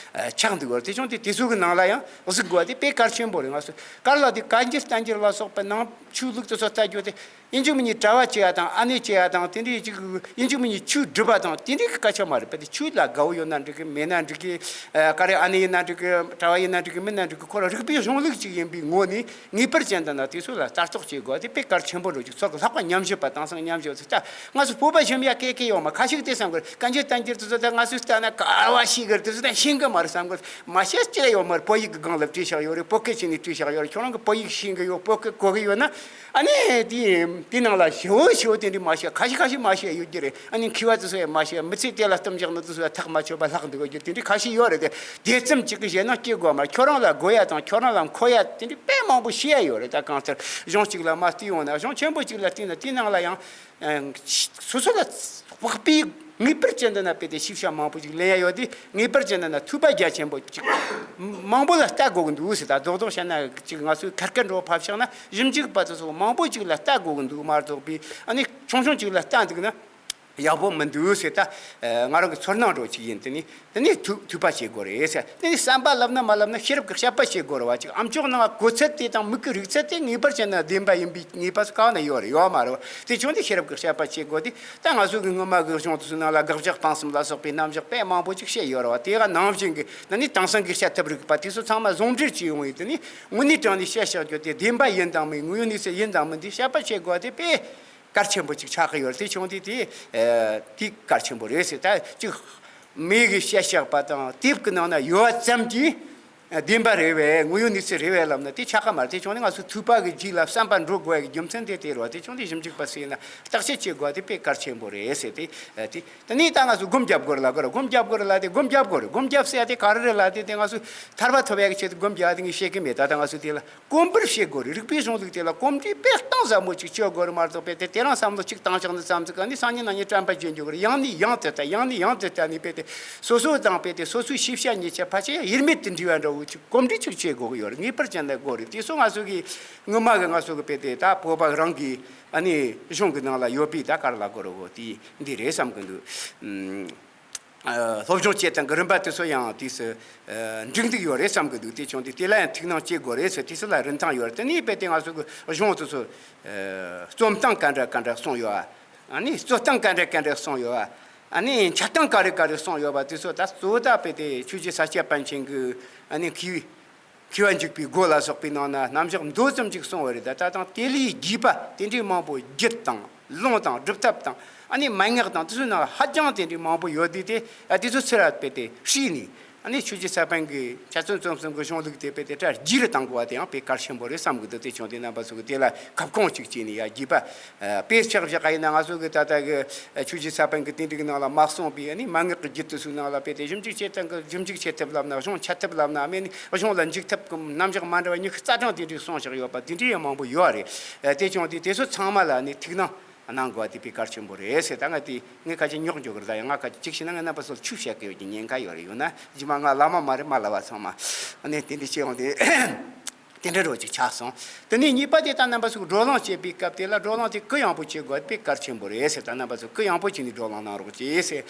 ཆགས་འདུག་ཡོད། དེ་བྱུང་དུས་དེ་ཚོ་གི་ནང་ལ་ཡང་གཟིགས་དགོས་དེ་དཔེ་གལ་ཆེན་པོ་རེད། ང་ཚོ་ག་རེ་ལ་དེ་གན་རྒྱ་བསྟན་རྒྱ་ལ་སོགས་པ་ནང་ཆོས་ལུགས་དེ་ཚོ་ལྟ་རྒྱུ་དེ། ཡིན་གཅིག་མིན་གཉིས་གྲྭ་བ་བྱེད་ཡ་དང་ཨ་ནེ་བྱེད་ཡ་དང་དེ་འདྲའི་ཅིག་ཡིན་གཅིག་མིན་གཉིས་ཆོས་སྒྲུབ་པ་དང་དེ་འདྲའི་གི་སྐད་ཆ་མ་རེད་པ། དེ་ཆོས་ལ་དགའ་བོ་ཡོད་ན་འགྲིག་གི། མེད་ན་འགྲིག་གི། ཨ། ག་རེ་ཨ་ནེ་ཡིན་ན་འགྲིག་གི། གྲྭ་བ་ཡིན་ན་འགྲིག་གི། མིན་ན་འགྲིག་གི། ཁོ་རང་རིག་པའི་གཞུང་ལུགས་ཅིག་ཡིན་པའི་ངོས་ནས་ངེས་པར་ཅན་དུ་ན་དེ་ཚོ་ལ་ལྟ་རྟོག་བྱེད་དགོས་དེ་དཔེ་གལ་ཆེན་པོ་འགྲོ་ཅིག་ཚོགས་ལྷག་པ་ཉམས་ཞིབ་པ་དེང་སང་ཉམས་ཞིབ་ཚོ་ད་ང་ཚོ་བོད་པ་གཞན་ཡ་སྐད་སྐད་ཡོད་མ་ཁ་ཤིག་དེ་བསམ་གི་རེད། གན་རྒྱ་བསྟན་རྒྱ་དེ་ཚོ་ད་ང་ཚོས་ལྟ་ན་ག་བ་ཤེས་གི་རེད། དེ་ཚོ་ད་ཤེས་གི་མ་རེད་བསམ་གི་རེད། མ་ཤེས་ཅི་ཡོད་མ་རེད། བོད་ཡིག་གི་སྒང་ལ་བྲིས་བཞག་ཡོད་རེད། བོད་སྐད་ཅིག་ནས་བྲིས་བཞག་ཡོད་རེད། ཁྱོད་རང་གི་བོད་ཡིག་ཤེས་གི་ཡོད། བོད་སྐད་གོ་གི་ཡོད་ན། ཨ་ནི་དེ་དེ་ནང་ལ་ཞེ་བོ་ཞེ་བོ་དེ་འདྲ་མ་ཤེས། ཁ་ཤས་ཁ་ཤས་མ་ཤེས་ཡོད་ཀྱི་རེད། ཨ་ནི་མཁས་པ་དེ་ཚོ་ཡང་མ་ཤེས། མི་ཚེ་དེ་ལ་གཏམ་བཞག་ནི་དེ་ཚོ་ཡང་ཐག་མ་ཆོད་པ་ལྷག་འདུག་ཡོད་ཀྱི་དེ་འདྲ་ཁ་ཤས་ཡོད་རེད་དེ། དེ་ཙམ་གཅིག་གི་ཞེད་སྣང་སྐྱེ་དགོས་མ་རེད། ཁྱོད་རང་ལ་དགོས་ཡ་དང་ཁྱོད་རང་ལ་མཁོ་ཡ་དེ་འདྲ་དཔེ་མང་པོ་ཤེས་ཡ་ཡོད་རེད། ད་གང་ལྟར་གཞུང་གཅིག་ལ་མ་བལྟས་ཡོང་ན་གཞུང་ཆེན་པོ་གཅིག་ལ་བལྟས་ན་དེའི་ནང་ལ་ཡང་སོ་སོ་ལ་དཔག་པའི་ངེས་པར་ཅན་དུ་ན་དཔེ་དེ་ཤེས་བྱ་མང་པོ་ཅིག་ལེན་ཡ་ཡོད་དེ། ངེས་པར་ཅན་དུ་ན་ཐོས་པ་རྒྱ་ཆེན་པོ་ཅིག་མང་པོ་ལ་ལྟ་དགོས་ཀྱི་འདུག་ཟེར། ད་རྡོག་རྡོག་བཤད་ན་ཅིག་ང་ཚོས་ཁར་ཁར་འགྲོ་ཕབ་བཞག་ན་ཞིབ་འཇུག་པ་དེ་ཚོ་མང་པོ་ཅིག་ལ་ལྟ་དགོས་ཀྱི་འདུག་མ་གཏོགས་པའི་ཨ་ནི་ཆུང་ཆུང་ཅིག་ལ་ལྟ་འདུག་ན་ཡག་པོ་མི་འདུག་ཟེར། ད་ང་རང་གི་ཚོར་སྣང་འདྲ་ཅིག་ཡིན། དེ་ནི་དེ་ནས་ཐོས་ཐོས་པ་བྱེད་དགོས་རེད་ཟེར། དེ་ནས་བསམ་པ་ལབ་ན་མ་ལབ་ན་ཤེས་རབ་ཀྱི་དཔྱད་པ་བྱེད་དགོས་རེད་བ། ཅིག་ཨམ་ཅོག་ནང་གོ་ཚད་དེ་དང་མིག་གི་རིག་ཚད་དེ་ངེས་པར་བྱས་ན་བདེན་པ་ཡིན་པའི་ངེས་པ་གང་ན་ཡོད་རེད། ཡོད་མ་རེད་བ། དེ་བྱུང་དུས་ཤེས་རབ་ཀྱི་དཔྱད་པ་བྱེད་དགོས་དེ། ད་ང་ཚོ་གི་སྔོན་མ་གི་གཞུང་དེ་ཚོའི་ནང་ལ་དགག་བཞག་སྤང་གསུམ་ལ་སོགས་པའི་རྣམ་གཞག་དཔེ་མང་པོ་ཅིག་བཤད་ཡོད་རེད་བ། དེ་ག་ནང་བཞིན་གྱི་ད་ནི་དེང་སང་གི་བཤད་ཐབས་རིག་པ་དེ་ཚོ་ཚང་མ་ཟུང་འབྲེལ་བྱས་ཡོང་ཡོད། དེ་ནི་དངོས་གནས་དྲང་ནས་བཤད་བཞག་རྒྱུ་དེ་བདེན་པ་ཡིན་དང་མིན། དངོས་ཡོད་གནས་ཚུལ་ཡིན་དང་མིན་དེ་དཔྱད་པ་བྱེད་དགོས་དེ་དཔེ་གལ་ཆེན་པོ་ཅིག་ཆགས་ཀྱི་ཡོད་རེད། དེ་བྱུང་དུས་དེ་ཨ་དེ་གལ་ཆེན་པོ་རེད་ཟེར། ད་ཅིག་མི་གིས་བཤད་བཞག་པ་དང་དེབ་ཀྱི་ནང་ན་ཡོད་པ་ཙམ་གྱིས་བདེན་པ་རེད་བས། དངོས་ཡོད་གནས་ཚུལ་རེད་བས་ལབ་ན་དེ་ཆགས་ཀྱི་མ་རེད། དེ་བྱུང་ནས་ང་ཚོ་ཐོས་པ་གི་རྗེས་ལ་བསམ་པ་འགྲོ་དགོས་ཡ་གི་རྒྱུ་མཚན་དེ་དེ་རེད་བ། དེ་བྱུང་དུས་ཞིབ་འཇུག་པ་ཟེར་ན་བརྟག་དཔྱད་བྱེད་དགོས་པ་དེ་དཔེ་གལ་ཆེན་པོ་རེད་ཟེར། དེ་ཨ་དེ་དེ་ནས་ད་ང་ཚོ་སྒོམ་རྒྱབ་དགོས་རེད་ལབ་དགོས་རེད། སྒོམ་རྒྱབ་དགོས་རེད་ལབ་དེ། སྒོམ་རྒྱབ་དགོས་རེད། སྒོམ་རྒྱབ་ཟེར་ཡ་དེ་ག་རེ་རེད་ལབ་དེ། དེ་ང་ཚོ་ཐར་པ་ཐོབ་ཡ་གི་ཆེད་དུ་སྒོམ་རྒྱག་ཡ་དེ་ངས་བཤད་གི་མེད། ད་ལྟ་ང་ཚོ་དེ་ལ་གོམས་པར་བྱེད་དགོས་རེད། རིག་པའི་གཞུང་ལུགས་དེ་ལ་གོམས་འདྲིས་དཔེ་གཏིང་ཟབ་མོ་ཅིག་བྱེད་དགོས་རེད་མ་གཏོགས། དཔེ་དེ་དེ་རིང་བསམ་བློ་གཅིག་བཏང་བཞག་ནི་ཙམ་ཟིག་ག་ནི་སང་ཉིན་གནངས་ཉིན་དྲན་པ་བརྗེད་འགྱོ་གི་རེད། ཡང་ནས་ཡང་དུ་ལྟ། ཡང་ནས་ཡང་དུ་ལྟ་ནས་དཔེ་དེ་སོ་སོ་དང་དཔེ་དེ་སོ་སོའི་ཤེས་བྱ་གཉིས་ཆ་ཕལ་ཆེར་དབྱེར་མེད་དུ་འདྲེས་པ་འདྲ་བོ་ཅིག་གོམས་འདྲིས་ཅིག་བྱེད་དགོས་ཀྱི་ཡོད་རེད། ངེས་པར་ཅན་ལ་དགོས་རེད། དེ་སོ་ང་ཚོ་གི་སྔོན་མ་གི་ང་ཚོ་གི་དཔེ་དེ་ད་བོད་པ་རང་གི་ཨ་ནི་གཞུང་གི་ནང་ལ་ཡོད་པའི་ད་ག་རེ་ལབ་དགོས་རེད་གོ། དེ་འདི་རེད་བསམ་གི་འདུག་ཨ། སློབ་སྦྱོང་བྱེད་སྟངས་ཀྱི་རིམ་པ་དེ་ཚོ་ཡང་དུས་སུ་ཨ་འགྲིག་འདུག་ཡོད་རེད་བསམ་གི་འདུག་དེ་བྱུང་དུས་དེ་ལ་ཡང་ཐུགས་སྣང་བྱེད་དགོས་རེད་ཟེར། དུས་སུ་ལ་རིན་ཐང་ཡོད་རེད། དེ་ནས་དཔེ་དེ་ང་ཚོ་གི་གཞུང་དེ་ཚོ་ཨ་རྩོམ་སྟངས་ག་འདྲ་ག་འདྲ་གསུངས་ཡོད་ཨ། ཨ་ནི་རྩོད་སྟངས་ག་འདྲ་ག་འདྲ་གསུངས་ཡོད་ཨ། ཨ་ནི་འཆད་སྟངས་ག་རེ་ག་རེ་གསུངས་ཡོད་པ་དེ་ཚོ་ད་གཙོ་བོ་ད་དཔེ་དེ་ཆོས་རྗེ་ས་སྐྱ་པཎ་ཆེན་གི་ཨ་ནི་མཁས་པའི་མཁས་པ་འཇུག་པའི་སྒོ་ལ་སོགས་པའི་ནང་ན་རྣམ་གཞག་མདོ་ཙམ་ཅིག་གསུངས་པ་རེད། ད་ད་དང་དེ་ལས་རྒྱས་པ་དེ་འདྲའི་མང་པོ་རྒྱུད་དང་ལུང་དང་སྒྲུབ་ཐབས་དང་ཨ་ནི་མན་ངག་དང་དེ་ཚོའི་ནང་ཧ་ཅང་དེ་འདྲའི་མང་པོ་ཡོད་དུས་དེ། ཨ་དེ་ཚོ་ཚུར་ར་དཔེ་དེ་བསྲིས་ནས་ཨ་ནི་ཆོས་རྗེ་ས་པཎ་གྱི་འཆད་རྩོད་རྩོམ་གསུམ་གྱི་གཞུང་ལུགས་དེ་དཔེ་དེ་གྲ་རྒྱས་རུ་གཏང་དགོས་པ་དེ་ཡང་དཔེ་གལ་ཆེན་པོ་རེད་བསམ་གི་འདུག་དེ་བྱུང་དུས་རྣམ་པ་ཚོ་གི་དེ་ལ་ཁ་སྐོང་ཅིག་བྱས་ནས་ཡ་རྒྱས་པ། ཨ་དཔེ་ཆ་བཞག་ག་ཡིན་ན་ང་ཚོ་གི་ད་ལྟ་གི་ཆོས་རྗེ་ས་པཎ་གྱི་དེ་འདྲའི་གི་ནང་ལ་མ་གསུངས་པའི་ཨ་ནི་མན་ངག་གི་རྒྱུད་དེ་ཚོའི་ནང་ལ་དཔེ་དེ་ཞིབ་འཇུག་བྱེད་སྟངས་གི་ཞིབ་འཇུག་བྱེད་ཐབས་ལབ་ན། གཞུང་འཆད་ཐབས་ལབ་ན། ཨ་མེ་ནི་གཞུང་ལ་འཇུག་ཐབས་གི་རྣམ་གཞག་མ་འདྲ་བ་ཉི་ཤུ་རྩ་གྲངས་དེ་འདྲའི་གསུངས་བཞག་ཡོད་པ་དེ་འདྲའི་ཡང་མང་པོ་ཡོད་རེད། ཨ་དེ་བྱུང་དུས་དེ་ཚོ་ཚང་མ་ལ་ཨ་ནི་ཐུགས་སྣང་གནང་དགོས་པ་དེ་དཔེ་གལ་ཆེན་པོ་རེད་ཟེར། ད་ང་དེ་ངས་ཁ་ཅིག་རྙོག་འཇོག་གི་རེད། ད་ཡང་ང་ཁ་ཅིག་ཅིག་བྱས་ན་ངས་རྣམ་པ་ཚོར་ཆུ་བཤད་གི་ཡོད་ཀྱི་ཉེན་ཁ་ཡོད་རེད། ཡོད་ན་རྗེས་མ་ང་བླ་མ་མ་རེད་མ་བསླབ་པ་ཚང་མ་ཨ་ནི་དེ་འདྲ་བྱས་ཡོང་དུས། དེ་འདྲ་རོ་ཅིག་ཆགས་སོང་། དེ་ནས་གཉིས་པ་དེ་ད་རྣམ་པ་ཚོས་བགྲོ་གླེང་བྱེད་པའི་སྐབས་དེ་ལ་བགྲོ་གླེང་དེ་གུ་ཡངས་པོ་བྱེད་དགོས་པའི་གལ་ཆེན་པོ་རེད་ཟེར། ད་རྣམ་པ་ཚོས་གུ་ཡངས་པོ་བྱས་ནས་བགྲོ་གླེང་གནང་རོགས་གྱིས་ཟེར།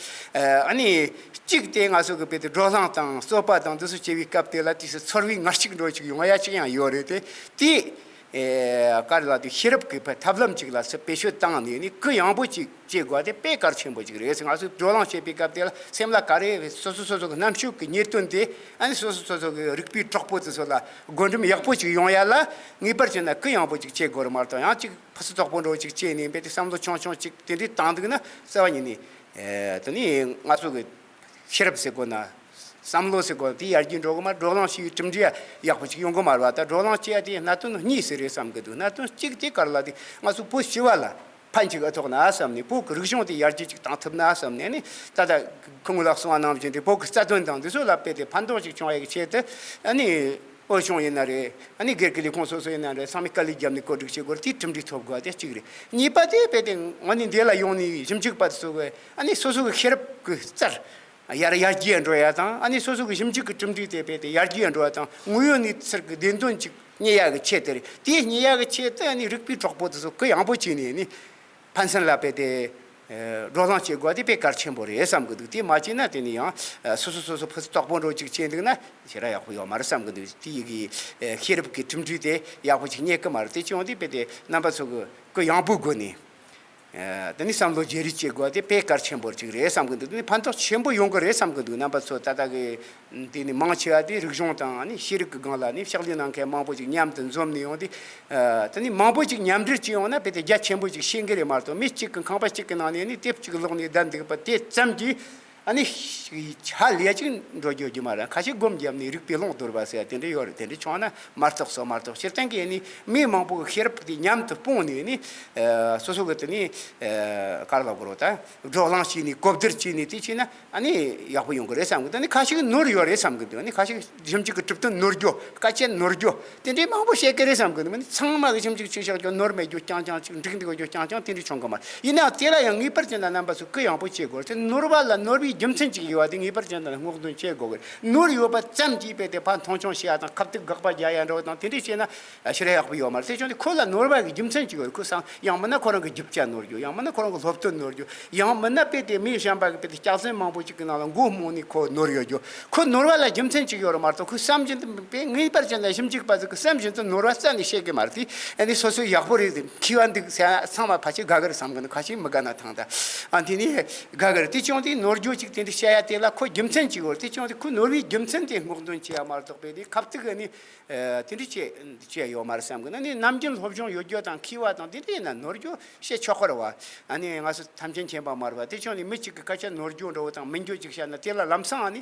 ཨ་ནི་གཅིག་དེ་ང་ཚོ་གི་དཔེ་དེ་བགྲོ་གླེང་དང་རྩོད་པ་དང་འདི་ཚོ་བྱེད་པའི་སྐབས་དེ་ལ་དུས་སུ་ཚོར་བའི་ངར་ཅིག་འགྲོ་ཅིག་ཡོང་ཡ་ཅིག་ཡང་ཡོད་རེད་དེ། དེ་ ཨེ་ག་རེ་ལབ་དུས་ཤེས་རབ་ཀྱི་ཐབས་ལམ་ཅིག་ལ་བེད་སྤྱོད་བཏང་ནས་ནི་གུ་ཡངས་པོ་ཅིག་བྱེད་དགོས་དེ་དཔེ་གལ་ཆེན་པོ་ཅིག་རེད་ཟེར། ང་ཚོས་བགྲོ་གླེང་བྱེད་པའི་སྐབས་དེ་ལ་སེམས་ལ་ག་རེ་སོ་སོ་སོ་སོ་གི་རྣམ་དཔྱོད་ཀྱི་ཉེར་བདུན་དེ་ཨ་ནི་སོ་སོ་སོ་སོ་གི་རིག་པའི་གྲོགས་པོ་དེ་ཚོ་ལ་བགོ་འགྲེམས་ཡག་པོ་ཅིག་ཡོང་ཡ་ལ་ངེས་པར་བྱས་ན་གུ་ཡངས་པོ་ཅིག་བྱེད་དགོས་རེད་མ་གཏོགས། ཡང་ཅིག་ཕུ་སུ་དོག་པོ་འདྲ་ཅིག་བྱས་ནས་རྦད་དེ་བསམ་བློ་ཆུང་ཆུང་ཅིག་དེ་འདྲའི་བཏང་འདུག་ན་རྩ་བ་ཉིད་ནས་ཨེ་དེ་ནི་ང་ཚོ་གི་ཤེས་རབ་ཟེར་དགོས་ན། བསམ་བློ་ཟེར་དགོས་ན་དེ་ཡར་རྒྱས་འགྲོ་གི་མ་རེད། བགྲོ་གླེང་བྱེད་པའི་གྲུབ་འབྲས་ཡག་པོ་ཅིག་ཡོང་གི་མ་རེད་བ། ད་བགྲོ་གླེང་བྱེད་ཡ་དེ་གནད་དོན་གཉིས་ཟེར་རེད་བསམ་གི་འདུག་གནད་དོན་གཅིག་དེ་ག་རེ་ལབ་དུས་ང་ཚོ་བོད་སྤྱི་པ་ལ་ཕན་ཅིག་ཨེ་ཐོགས་ན་བསམ་ནས། བོད་ཀྱི་རིག་གཞུང་དེ་ཡར་རྒྱས་ཅིག་བཏང་ཐུབ་ན་བསམ་ནས་ནི། ད་ལྟ་ཁོང་ལགས་གསུང་བ་ནང་བཞིན་དེ་བོད་ཀྱི་རྩ་དོན་དང་དེ་ཚོ་ལ་དཔེ་དེ་ཕན་ཐོགས་ཅིག་བྱུང་བ་ཡི་ཆེད་དུ་ཨ་ནི། དབུས་གཞུང་ཡིན་ན་རེད། ཨ་ནི་སྒེར་གྱི་ལས་ཁུངས་སོ་སོ་ཡིན་ན་རེད། ཚང་མས་དཀའ་ལས་བརྒྱབ་ནས་བཀོད་སྒྲིག་བྱེད་དགོས་རེད། དེའི་གྲུབ་འབྲས་ཐོབ་དགོས་དེ་གཅིག་རེད། གཉིས་པ་དེ་དཔེ་དེ་ངོས་ནས་འདི་ལ་ཡོང་ནས་ཞིབ་འཇུག་པ་ཚོ་གི་ཨ་ནི་སོ་སོ་གི་ཤེས་རབ་ཀྱི་རྩལ་ཡར་ཡར་རྒྱས་འགྲོ་ཡ་དང་། ཨ་ནི་སོ་སོ་གི་ཞིབ་འཇུག་གི་གྲུབ་འབྲས་དེ་དཔེ་དེ་ཡར་རྒྱས་འགྲོ་ཡ་དང་། དངོས་ཡོད་གནས་ཚུལ་གྱི་བདེན་དོན་ཅིག་རྙེད་ཡ་གི་ཆེད་དེ་རེད། དེ་རྙེད་ཡ་གི་ཆེད་དུ་ཨ་ནི་རིག་པའི་གྲོགས་པོ་དེ་ཚོ་གུ་ཡངས་པོ་བྱས་ནས་ནི། ཕན་ཚུན་ལ་དཔེ་དེ་ཨེ་བགྲོ་གླེང་བྱེད་དགོས་དེ་དཔེ་གལ་ཆེན་པོ་རེད་བསམ་གི་འདུག་དེ་མ་བྱས་ན་དེ་ནི་ཡང་ཨེ་སོ་སོ་སོ་སོ་ཕུ་སུ་དོག་པོ་འདྲ་ཅིག་བྱས་འདུག་ན་ཞེ་དྲག་ཡག་པོ་ཡོད་མ་རེད་བསམ་གི་འདུག་དེ་ཡི་གི་ཨེ་ཤེས་རབ་ཀྱི་གྲུབ་འབྲས་དེ་ཡག་པོ་ཅིག་རྙེད་གི་མ་རེད། དེ་བྱུང་དུས་དཔེ་དེ་རྣམ་པ་ཚོ་གི་གུ་ཡངས་པོའི་སྒོ་ནས་ཨེ་དེ་ནི་བསམ་བློ་བརྗེ་རེས་བྱེད་དགོས་དེ་དཔེ་གལ་ཆེན་པོ་ཅིག་རེད་བསམ་གི་འདུག་དེ་ནི་ཕན་ཐོགས་ཆེན་པོ་ཡོང་གི་རེད་བསམ་གི་འདུག་རྣམ་པ་ཚོ་ད་ལྟ་གི་དེ་ནི་མང་ཆེ་བ་དེ་རིག་གཞུང་དང་ནི་ཤེས་རིག་གི་སྒང་ལ་ནི་ཕྱག་ལས་གནང་མཁན་མང་པོ་ཅིག་མཉམ་དུ་འཛོམས་ནས་ཡོང་དུས། ཨ་དེ་ནི་མང་པོ་ཅིག་མཉམ་འབྲེལ་བྱས་ཡོང་ན་དཔེ་དེ་རྒྱ་ཆེན་པོ་ཅིག་ཤེས་ཀྱི་རེད་མ་གཏོགས། མི་གཅིག་གི་ཁང་པ་གཅིག་གི་ནང་ནས་ནི་དེབ་གཅིག་ཀློག་ནས་བསྡད་འདུག་པ་དེ་ཙམ་གྱིས་ཨ་ནི་ཧ་ལས་ཅིག་འགྲོ་རྒྱུ་རྒྱུ་མ་རེད། ཁ་ཤས་སྒོམ་བརྒྱབ་ནས་རིག་པའི་ཀློང་བརྡོལ་བ་ཟེར་ཡ་དེ་འདྲ་ཡོད་རེད། དེ་འདྲ་བྱུང་ན་མ་གཏོགས་སོ་མ་གཏོགས། སྤྱིར་བཏང་གི་ནི་མི་མང་པོ་གི་ཤེས་རབ་དེ་མཉམ་དུ་སྤུངས་ནས་ནི་ཨ་སོ་སོ་གི་དེ་ནི་ཨ་ག་རེ་ལབ་དགོས་རེད། ད་བགྲོ་གླེང་བྱས་ནས་གོ་བསྡུར་བྱས་ནས་དེ་བྱས་ན། ཨ་ནི་ཡག་པོ་ཡོང་གི་རེད་བསམ་གི་འདུག་ཨ་ནི་ཁ་ཤས་ནོར་ཡོད་རེད་བསམ་གི་འདུག་ཨ་ནི་ཁ་ཤས་ཞིབ་འཇུག་གི་གྲུབ་དོན་ནོར་རྒྱུ། དཀའ་སྤྱད་ནོར་རྒྱུ་དེ་འདྲའི་མང་པོ་བཤད་གི་རེད་བསམ་གི་འདུག་ཨ་ནི་ཚང་མ་གི་ཞིབ་འཇུག་བྱས་བཞག་རྒྱུ་ནོར་མེད་རྒྱུ་རྐྱང་རྐྱང་ཅིག་འགྲིག་འདུག་རྒྱུ་རྐྱང་རྐྱང་དེ་འདྲ་བྱུང་གི་མ་རེད། ཡིན་ནའང་དེ་ལ་ཡང་ངེས་པར་བྱས་ན་རྣམ་པ་ཚོ་གུ་ཡངས་པོ་བྱེད་དགོས་རེད། དེ་ནོར་བ་ལ་ནོར་བའི་རྒྱུ་མཚན་ཅིག་ཡོད་པ་དེ་ངེས་པར་བྱས་ན་སྔོག་འདོན་བྱེད་དགོས་གི་རེད། ནོར་ཡོད་པ་ཙམ་གྱིས་དཔེ་དེ་ཕར་མཐོང་ཆུང་བྱེད་ཡ་དང་ཁ་གཏུག་དགག་པ་རྒྱག་ཡ་འདྲ་བོ་དང་དེ་འདྲ་བྱས་ན་ཞེ་དྲག་ཡག་པོ་ཡོད་མ་རེད། དེ་བྱུང་དུས་ཁོ་ལ་ནོར་བ་གི་རྒྱུ་མཚན་ཅིག་ཡོད་རེད། ཁོ་བསམ་ཡང་མིན་ན་ཁོ་རང་གི་རྒྱུ་ཆ་ནོར་རྒྱུ། ཡང་མིན་ན་ཁོ་རང་གི་སློབ་སྟོན་ནོར་རྒྱུ། ཡང་མིན་ན་དཔེ་དེ་མི་གཞན་པ་གི་དཔེ་དེ་སྐྱག་རྫུན་མང་པོ་ཅིག་གི་ནང་ལ་མགོ་རྨོངས་ནས་ཁོ་ནོར་ཡོད་རྒྱུ། ཁོ་ནོར་བ་ལ་རྒྱུ་མཚན་ཅིག་ཡོད་རེད་མ་གཏོགས། ཁོས་བསམ་བཞིན་དུ་དཔེ་ངེས་པར་བྱས་ན་ཞིབ་འཇུག་པ་ཚོ་གིས་བསམ་བཞིན་དུ་ནོར་བ་རྩ་ནས་བཤད་གི་མ་རེད། དེ་ཨ་ནི་སོ་སོའི་ཡག་པོ་རེད། མཁས་པ་འདུག་ཟེར་ཚང་མ་ཕལ་ཆེར་དགའ་གི་རེད་བསམ་གི་འདུག་ཁ་ཤས་མི་དགའ་ན་ཐང་ད། ཨ་དེ་ནི་དགའ་གི་རེད། དེ་བྱུང་དུས་ནོར་རྒྱུ་ཅིག་དེ་འདྲ་བཤད་ཡ་དེ་ལ་ཁོ་རྒྱུ་མཚན་ཅིག་ཡོད་རེད། དེ་བྱུང་དུས་ཁོ་ནོར་བའི་རྒྱུ་མཚན་དེ་སྔོག་འདོན་བྱེད་ཡ་མ་གཏོགས། དཔེ་དེ་ཁ་གཏུག་གི་ནི། ཨེ་དེ་འདྲ་བྱས་བྱས་ཡོད་མ་རེད་བསམ་གི་ན། ནི་ནམ་རྒྱུན་སློབ་སྦྱོང་ཡོད་རྒྱུ་དང་མཁས་པ་དང་དེ་འདྲ་ཡིན་ན་ནོར་རྒྱུ་བཤད་ཆོག་གི་རེད་བ། ཨ་ནི་ང་ཚོ་ཐམས་ཅད་མཁྱེན་པ་མ་རེད་བ། དེ་བྱུང་ནས་མི་གཅིག་གི་སྐད་ཆ་ནོར་རྒྱུ་འདྲ་བོ་དང་མིན་རྒྱུ་ཅིག་བཤད་ན་དེ་ལ་ལམ་སང་ཨ་ནི་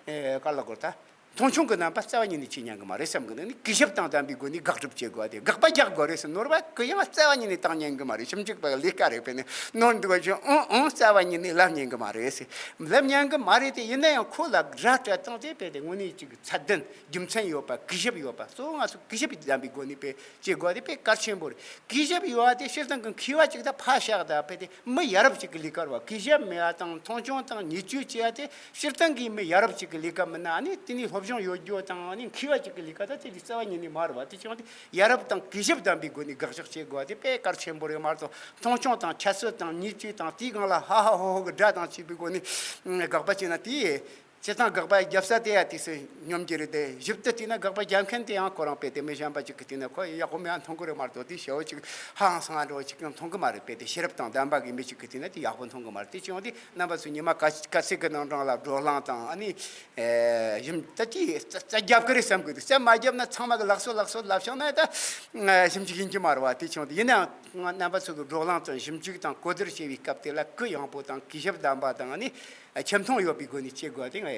ཨེ་ག་ལ་གོ་ད་མཐོང་ཆུང་གི་རྣམ་པ་རྩ་བ་ཉིད་ནས་བྱེད་ཉན་གི་མ་རེད་བསམ་གི་ན། ནི་གུས་ཞབས་དང་ལྡན་པའི་སྒོ་ནས་དགག་སྒྲུབ་བྱེད་དགོས་དེ། དགག་པ་རྒྱག་དགོས་རེད་ཟེར། ནོར་བ་གུ་ཡངས་རྩ་བ་ཉིད་ནས་བཏང་ཉན་གི་མ་རེད། ཞིབ་འཇུག་པ་ལས་ཀ་རེད། དཔེར་ན་ནོར་འདུག་བ་བྱུང་ཨང་ཨང་རྩ་བ་ཉིད་ནས་ལབ་ཉན་གི་མ་རེད་ཟེར། ལབ་ཉན་གི་མ་རེད་དེ། ཡིན་ན་ཡང་ཁོ་ལ་ར་སྤྲད་སྟངས་དེ་དཔེ་དེ་དངོས་གནས་ཅིག་ཚད་ལྡན་རྒྱུ་མཚན་ཡོད་པ། གུས་ཞབས་ཡོད་པ། གཙོ་བོ་ང་ཚོ་གུས་ཞབས་ལྡན་པའི་སྒོ་ནས་དཔེ་བྱེད་དགོས་དེ་དཔེ་གལ་ཆེན་པོ་རེད། གུས་ཞབས་ཡོད་པ་དེ་སྤྱིར་བཏང་གི་མཁས་པ་ཅིག་ད་ཕར་བཞག་ད་དཔེ་དེ་མི་ཡ་རབས་ཅིག་གི་ལས་ཀ་རེད་བ། གུས་ཞབས་མེད་པ་དང་མཐོང་ཆུང་དང་བརྙས་བཅོས་བྱེད་ཡ་དེ་སྤྱིར་བཏང་གི་མི་ཡ་རབས་ཅིག་གི་ལས་ཀ་མིན་ན། ཨ་ནི་དེ་ནི་སློབ་སྦྱོང་ཡོད་རྒྱུ་དང་ཨ་ནི་མཁས་པ་ཅིག་གི་ལས་ཀ་ད་དེ་ལས་རྩ་བ་ཉིད་ནས་མ་རེད་བ། དེ་བྱུང་དུས་ཡ་རབས་དང་གུས་ཞབས་ལྡན་པའི་སྒོ་ནས་དགག་བཞག་བྱེད་དགོས་པ་དེ་དཔེ་གལ་ཆེན་པོ་རེད་མ་གཏོགས། མཐོང་ཆུང་དང་ཁྱད་གསོད་དང་བརྙས་བཅོས་དང་དེའི་སྒང་ལ་ཧ་ཧ་ཧོ་ཧོ་གི་སྒྲ་དང་བཅས་པའི་སྒོ་ནས་དགག་པ་བྱས་ན་དེ། སྤྱིར་བཏང་དགག་པ་རྒྱབ་ས་དེ་ཡང་དུས་སུ་སྙོམས་ཀྱི་རེད་དེ། ཞིབ་ཏུ་བལྟས་ན་དགག་པ་རྒྱབ་མཁན་དེ་ཡང་ཁོ་རང་དཔེ་དེ་མི་གཞན་པ་ཅིག་གིས་བལྟས་ན་ཁོ་ཡག་པོ་མེད་པ་མཐོང་གི་རེད་མ་གཏོགས། དེ་ཞེ་པོ་ཅིག་ཧང་སང་བ་འདྲ་བོ་ཅིག་ཀྱང་མཐོང་གི་མ་རེད། དཔེ་དེ་ཤེས་རབ་དང་ལྡན་པ་གི་མི་ཅིག་གིས་བལྟས་ན་དེ་ཡག་པོ་མཐོང་གི་མ་རེད། དེ་བྱུང་དུས་རྣམ་པ་ཚོ་ཉི་མ་ག་ག་ཚོད་ཀྱི་ནང་གྲངས་ལ་བགྲོ་གླེང་དང་ཨ་ནི་ཨེ་ཞིབ་ད་ཅི་རྩ་རྩ་རྒྱབ་ཀྱི་རེད་བསམ་གི་འདུག་རྩ་མ་རྒྱབ་ན་ཚང་མ་གི་ལག་སོ་ལག་སོ་ལབ་བཞག་ན་ད་ཞིབ་འཇུག་ཡིན་གྱི་མ་རེད་བ། དེ་བྱུང་དུས་ཡིན་ནའང་རྣམ་པ་ཚོ་གི་བགྲོ་གླེང་དང་ཞིབ་འཇུག་དང་གོ་བསྡུར་བྱེད་པའི་སྐབས་དེ་ལ་གུ་ཡངས་པོ་དང་གུས་ཞབས་ལྡན་པ་དང་ཨ་ནི། ཆེ་མཐོང་ཡོད་པའི་སྒོ་ནས་བྱེད་དགོས་དེ་ང་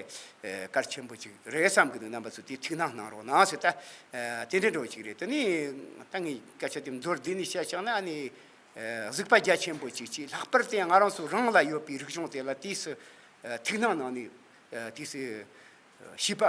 གལ་ཆེན་པོ་ཅིག་རེད་བསམ་གི་འདུག་རྣམ་པ་ཚོ་དེ་ཐུགས་སྣང་གནང་རོགས་གནང་ཟེར། ད་དེ་འདྲ་འདྲ་བོ་ཅིག་རེད། དེ་ནས་ད་ངས་སྐད་ཆ་དེ་མདོར་བསྡུས་ནས་བཤད་བཞག་ན་ཨ་ནི་གཟིགས་པ་རྒྱ་ཆེན་པོ་ཅིག་བྱས། ལྷག་པར་དུ་ང་རང་ཚོ་རང་ལ་ཡོད་པའི་རིག་གཞུང་དེ་ལ་དུས་སུ་ཐུགས་སྣང་གནང་ནས་དུས་སུ་ཤེས་པ་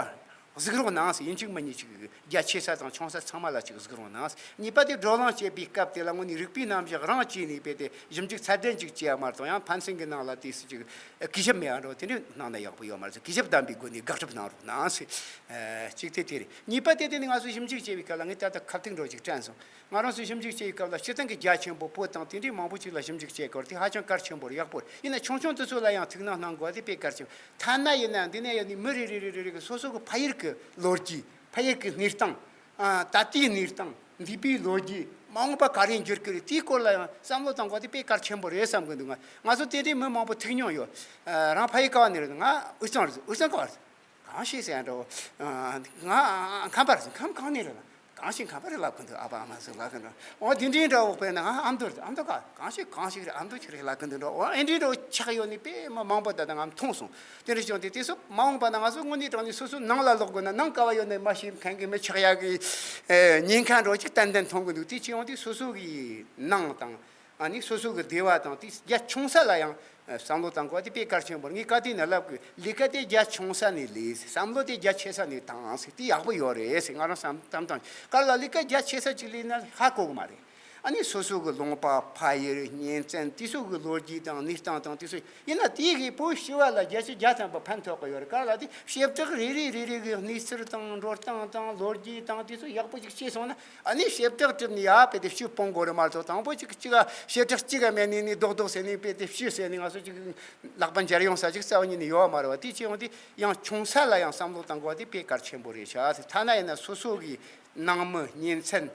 གཟིགས་རོགས་གནང་ཟེར། ཡིན་གཅིག་མིན་གཉིས་གཅིག་རྒྱ་ཆེ་ས་དང་ཆུང་ས་ཚང་མ་ལ་གཅིག་གཟིགས་རོགས་གནང་། གཉིས་པ་དེ་བགྲོ་གླེང་བྱེད་པའི་སྐབས་དེ་ལ་དངོས་གནས་རིག་པའི་རྣམ་གཞག་རང་བྱས་ནས་དཔེ་དེ་ཞིབ་འཇུག་ཚད་ལྡན་ཅིག་བྱེད་ཡ་མ་གཏོགས། ཡང་ཕན་ཚུན་གྱི་ནང་ལ་དེ་སུ་ཅིག་གུས་ཞབས་མེད་ཡ་འགྲོ་དེ་འདྲ་གནང་ན་ཡག་པོ་ཡོད་མ་རེད། གུས་ཞབས་ལྡན་པའི་སྒོ་ནས་དགག་སྒྲུབ་གནང་རོགས་གནང་ཟེར། གཅིག་དེ་དེ་རེད། གཉིས་པ་དེ་དེ་ནི་ང་ཚོས་ཞིབ་འཇུག་བྱེད་པའི་སྐབས་ལ་ངས་ད་ལྟ་ཁ་གཏད་འགྲོ་ཅིག་དྲན་སོང་། ང་རང་ཚོས་ཞིབ་འཇུག་བྱེད་པའི་སྐབས་ལ་སྤྱིར་བཏང་གི་རྒྱ་ཆེན་པོ་བོད་དང་དེ་འདྲའི་མང་པོ་ཅིག་ལ་ཞིབ་འཇུག་བྱེད་དགོས་རེད། དེ་ཧ་ཅང་གལ་ཆེན་པོ་རེད། ཡག་པོ་རེད། ཡིན་ན་ཆུང་ཆུང་དེ་ཚོ་ལ་ཡང་ཐུགས་སྣང་གནང་དགོས་པ་དེ་དཔེ་གལ་ཆེན། ཐ་ན་ཡིན་ན་འདི་ནས་ཡོད་ནི་མི་རེ་རེ་རེ་རེ་གི་སོ་སོ་གི་ཕ་ཡུལ་གི་ལོ་རྒྱུས། ཕ་ཡུལ་གྱི་གནས་སྟངས། ཨ་ད་ལྟའི་གནས་སྟངས། འདས་པའི་ལོ་རྒྱུས་མ་འོངས་པ་ག་རེ་འགྱུར་གི་རེད། དེའི་སྐོར་ལ་ཡང་བསམ་བློ་གཏོང་དགོས་དེ་དཔེ་གལ་ཆེན་པོ་རེད་བསམ་གི་འདུག་ང་ང་ཚོ་དེ་དུས་མི་མང་པོ་ཐུག་མྱོང་ཡོད། རང་ཕ་ཡུལ་ག་བ་ནས་རེད། ང་དབུས་གཙང་རེད། དབུས་གཙང་ག་བ་རེད། གངས་ཤེས་ཟེར་ཡ་འདྲ་བོ། ང་ཁམས་པ་རེད། ཁམས་གང་ནས་རེད་ལ། གངས་ཤེས་ཁམས་པ་རེད་ལབ་གི་འདུག་ཨ་ཕ་ཨ་མ་ཚོས་ལབ་གི་འདུག་འོ་དེ་འདྲའི་འདྲ་བོ། དཔེར་ན་ང་ཨ་མདོ་རེད། ཨ་མདོ་ག་གངས་ཤེས་གངས་ཤེས་རེད། ཨ་མདོ་ཆི་རེད་ལབ་གི་འདུག་འདྲ་བོ། འོ་ཨེ་འདྲའི་འདྲ་བོ་ཆགས་ཡོད་ནི་དཔེ་མ་མང་པོ་ད་ལྟ་ང་མཐོང་སོང་། དེ་འདྲ་བྱུང་སྟེ་དེ་ཚོ་མ་འོངས་པ་ན་ང་ཚོ་དངོས་གནས་དྲང་གནས་སོ་སོའི་ནང་ལ་ལོག་དགོས་ན་ནང་ག་བ་ཡོད་ནའི་མ་ཤེས་མཁན་གི་མི་ཆགས་ཡག་གི་ཉེན་ཁ་འདྲ་བོ་ཅིག་ཏན་ཏན་མཐོང་གི་འདུག་དེ་བྱུང་སྟེ་སོ་སོ་གི་ནང་དང་། ཨ་ནི་སོ་སོ་གི་སྡེ་བ་དང་དེ་རྒྱ་ཆུང་ས་ལ་ཡང་བསམ་བློ་བཏང་དགོས་པ་དེ་དཔེ་གལ་ཆེན་པོ་རེད། ངས་ག་དུས་ནས་ལབ་དགོས། ལས་ཀ་དེ་རྒྱ་ཆུང་ས་ནས་ལས། བསམ་བློ་དེ་རྒྱ་ཆེ་ས་ནས་བཏང་ཟེར། དེ་ཡག་པོ་ཡོད་རེད་ཟེར། ང་རང་བསམ་བཏང་བཏང་ག་ལ་ལས་ཀ་རྒྱ་ཆེ་ས་ཅིག་ལས་ན་ཧ་གོ་གི་མ་རེད། ཨ་ནི་སོ་སོ་གི་ལུང་པ་ཕ་ཡུལ་གཉེན་ཚན་དེ་ཚོ་གི་ལོ་རྒྱུས་དང་གནས་སྟངས་དང་དེ་ཚོ་ཡིན་ན་དེ་གི་བོད་སྤྱི་བ་ལ་བརྒྱ་ཆ་བརྒྱ་ཐམ་པ་ཕན་ཐོགས་གི་ཡོད་རེད། ག་ལ་དེ་བྱེ་བྲག་རེ་རེ་རེ་རེ་གི་གནས་ཚུལ་དང་འགྲོ་སྟངས་དང་ལོ་རྒྱུས་དང་དེ་ཚོ་ཡག་པོ་ཅིག་ཤེས་སོང་ན། ཨ་ནི་བྱེ་བྲག་བསྒྲུབས་ནས་ཡ་དཔེ་དེ་ཕྱིར་སྤོང་དགོས་རེད་མ་གཏོགས། དང་པོ་གཅིག་གཅིག་ག་བྱེ་བྲག་གཅིག་ག་མེད་ནས་ནི་རྡོག་རྡོག་ཟེར་ནས་དཔེ་དེ་ཕྱིར་ཟེར་ནས་ང་ཚོ་གཅིག་ལག་པ་འབྱར་ཡོང་ས་ཅིག་རྩ་བ་ཉིད་ནས་ཡོད་མ་རེད་བ། དེ་བྱས་ཡོང་དུས་ཡང་ཆུང་ས་ལ་ཡང་བསམ་བློ་གཏང་དགོས་པ་དེ་དཔེ་གལ་ཆེན་པོ་རེད་ཤག་ཐ་ན་ཡིན་ན་སོ་སོ་གི་ནང་མི་གཉེན་ཚན།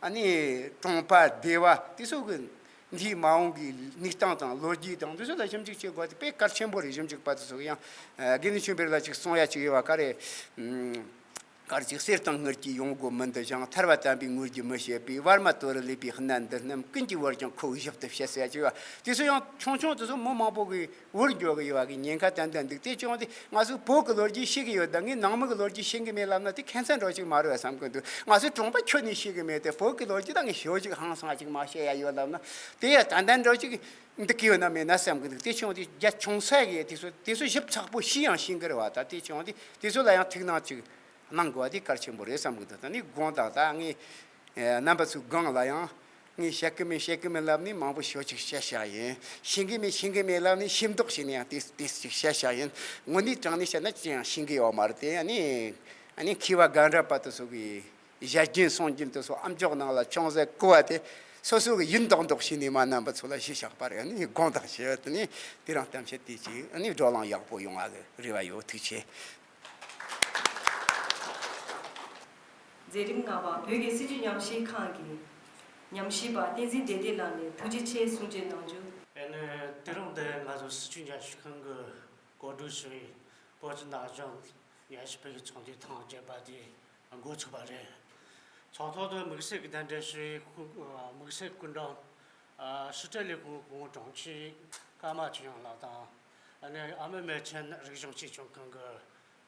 ཨ་ནི་གྲོང་པ་སྡེ་བ་དེ་ཚོ་གི་འདིའི་མ་འོངས་ཀྱི་གནས་སྟངས་དང་ལོ་རྒྱུས་དང་དེ་ཚོ་ལ་ཞིབ་འཇུག་བྱེད་དགོས་པ་དེ་དཔེ་གལ་ཆེན་པོ་རེད། ཞིབ་འཇུག་པ་དེ་ཚོ་གི་ཡང་དགེ་འདུན་ཆོས་འཕེལ་ལགས་ཅིག་གསུང་ཡ་ཅིག་ཡོད་བ། ག་རེ། གར་ཅིག་གསེར་དང་དངུལ་གྱིས་ཡོང་སྒོ་མི་འདུ་ཞིང་། ཐར་པ་དམ་པའི་དངོས་རྒྱུ་མི་བྱེད་པའི། བར་མ་དོ་རུ་ལུས་པའི་གནད་འདི་རྣམས། ཀུན་གྱིས་བོར་ཀྱང་ཁོ་བོས་ཞིབ་ཏུ་བཤད་ཟེར་ཡ་ཅིག་ཡོད། དེ་ཚོ་ཡང་ཆུང་ཆུང་དེ་ཚོ་མི་མང་པོ་གིས་བོར་འགྱོ་གི་ཡོད་བ་གི་ཉེན་ཁ་ཏན་ཏན་འདུག་དེ་བྱུང་སྟེ་ང་ཚོས་བོད་ཀྱི་ལོ་རྒྱུས་ཤེས་ཀྱི་ཡོད་ད། ངས་ནང་མི་གི་ལོ་རྒྱུས་ཤེས་ཀྱི་མེད་ལབ་ན་དེ་ཁྱད་མཚར་འདྲ་ཅིག་མ་རེད་བསམ་གི་འདུག་ང་ཚོས་གྲོང་པ་ཁྱོན་ནས་ཤེས་ཀྱི་མེད་དེ། བོད་ཀྱི་ལོ་རྒྱུས་ད་ངས་ཞེ་པོ་ཅིག་ཧང་སང་ཅིག་མ་ཤེས་ཡ་ཡོད་ལབ་ན་དེ་ཡ་ཏན་ཏན་འདྲ་ཅིག་འདུག་གི་ཡོད་ན་མེད་ན་བསམ་གི་འདུག་དེ་བྱུང་སྟེ་རྒྱ་ཆུང་ས་གི་དེ་ཚོ་དེ་ཚོ་ཞིབ་ཚགས་པོ་ཤེས་ཡང་ཤེས་ཀྱི་རེད་བ། ད་དེ་བྱུང་སྟེ་དེ་ཚོ་ལ་ཡང་ཐུགས་སྣང་ཅིག་གནང་དགོས་པ་དེ་གལ་ཆེན་པོ་རེད་བསམ་གི་འདུག་ད་ནི་དགོངས་དག་ད་ངས་རྣམ་པ་ཚོའི་སྒང་ལ་ཡང་ངས་བཤད་གི་མིན་བཤད་གི་མིན་ལབ་ནས་མང་པོ་ཞེ་པོ་ཅིག་བཤད་བཞག་ཡིན། ཤེས་གི་མིན་ཤེས་གི་མིན་ལབ་ནས་ཤེས་མདོག་བྱས་ནས་ཡང་ཏོག་ཙམ་ཅིག་བཤད་བཞག་ཡིན། དངོས་གནས་དྲང་གནས་བཤད་ན་ཅི་ཡང་ཤེས་གི་ཡོད་མ་རེད་དེ། ཨ་ནི་ཨ་ནི་མཁས་པ་རྒན་རབས་པ་དེ་ཚོ་གིས་ཞལ་རྒྱུན་གསུང་རྒྱུན་དེ་ཚོ་ཨམ་ཅོག་ནང་ལ་ཅུང་ཟད་གོ་བ་དེ་སོ་སོ་གིས་ཡིན་མདོག་མདོག་བྱས་ནས་མ་རྣམ་པ་ཚོ་ལ་ཞུས་བཞག་པ་རེད། ཨ་ནི་དགོངས་དག་ཞུ་ཡ་དེ་ནི་དེ་རིང་གཏམ་བཤད་དེ་ཅིག་ཨ་ནི་བགྲོ་གླེང་ཡག་པོ་ཡོང་བ་གི་རེ་བ་ཡོད། ཐུགས་རྗེ་ཆེ། མཛད་རིམ་ལྔ་པ་བོད་ཀྱི་སྲིད་བྱུས་ཉམས་ཞིབ་ཁང་གི་ཉམས་ཞིབ་པ་བསྟན་འཛིན་བདེ་ལྡན་ལགས་ནས་ཐུགས་རྗེ་ཆེ་གསུང་བརྗོད་གནང་རྒྱུ། ཨ་ནི་དེ་རིང་འདི་ང་ཚོ་སྲིད་བྱུས་ཉམས་ཞིབ་ཁང་གི་གོ་སྒྲིག་ཞུ་བའི་བོད་ཀྱི་ན་གཞོན་ཉམས་ཞིབ་པའི་ཚོགས་འདུའི་ཐེངས་བརྒྱད་པ་དེ་འགོ་ཚུགས་པ་རེད། ཚོགས་ཐོག་ཏུ་དམིགས་བསལ་གྱི་གདན་འདྲེན་ཞུ་བའི་དམིགས་བསལ་སྐུ་མགྲོན་ཨ་ཕྱི་དྲིལ་ལས་ཁུངས་སྐུ་ངོ་དྲུང་ཆེ་ཀརྨ་ཆོས་དབྱིངས་ལགས་དང་། ཨ་ནི་ཨ་མེ་རི་ཁན་རིག་གཞུང་གཅེས་སྐྱོང་ཁང་གི་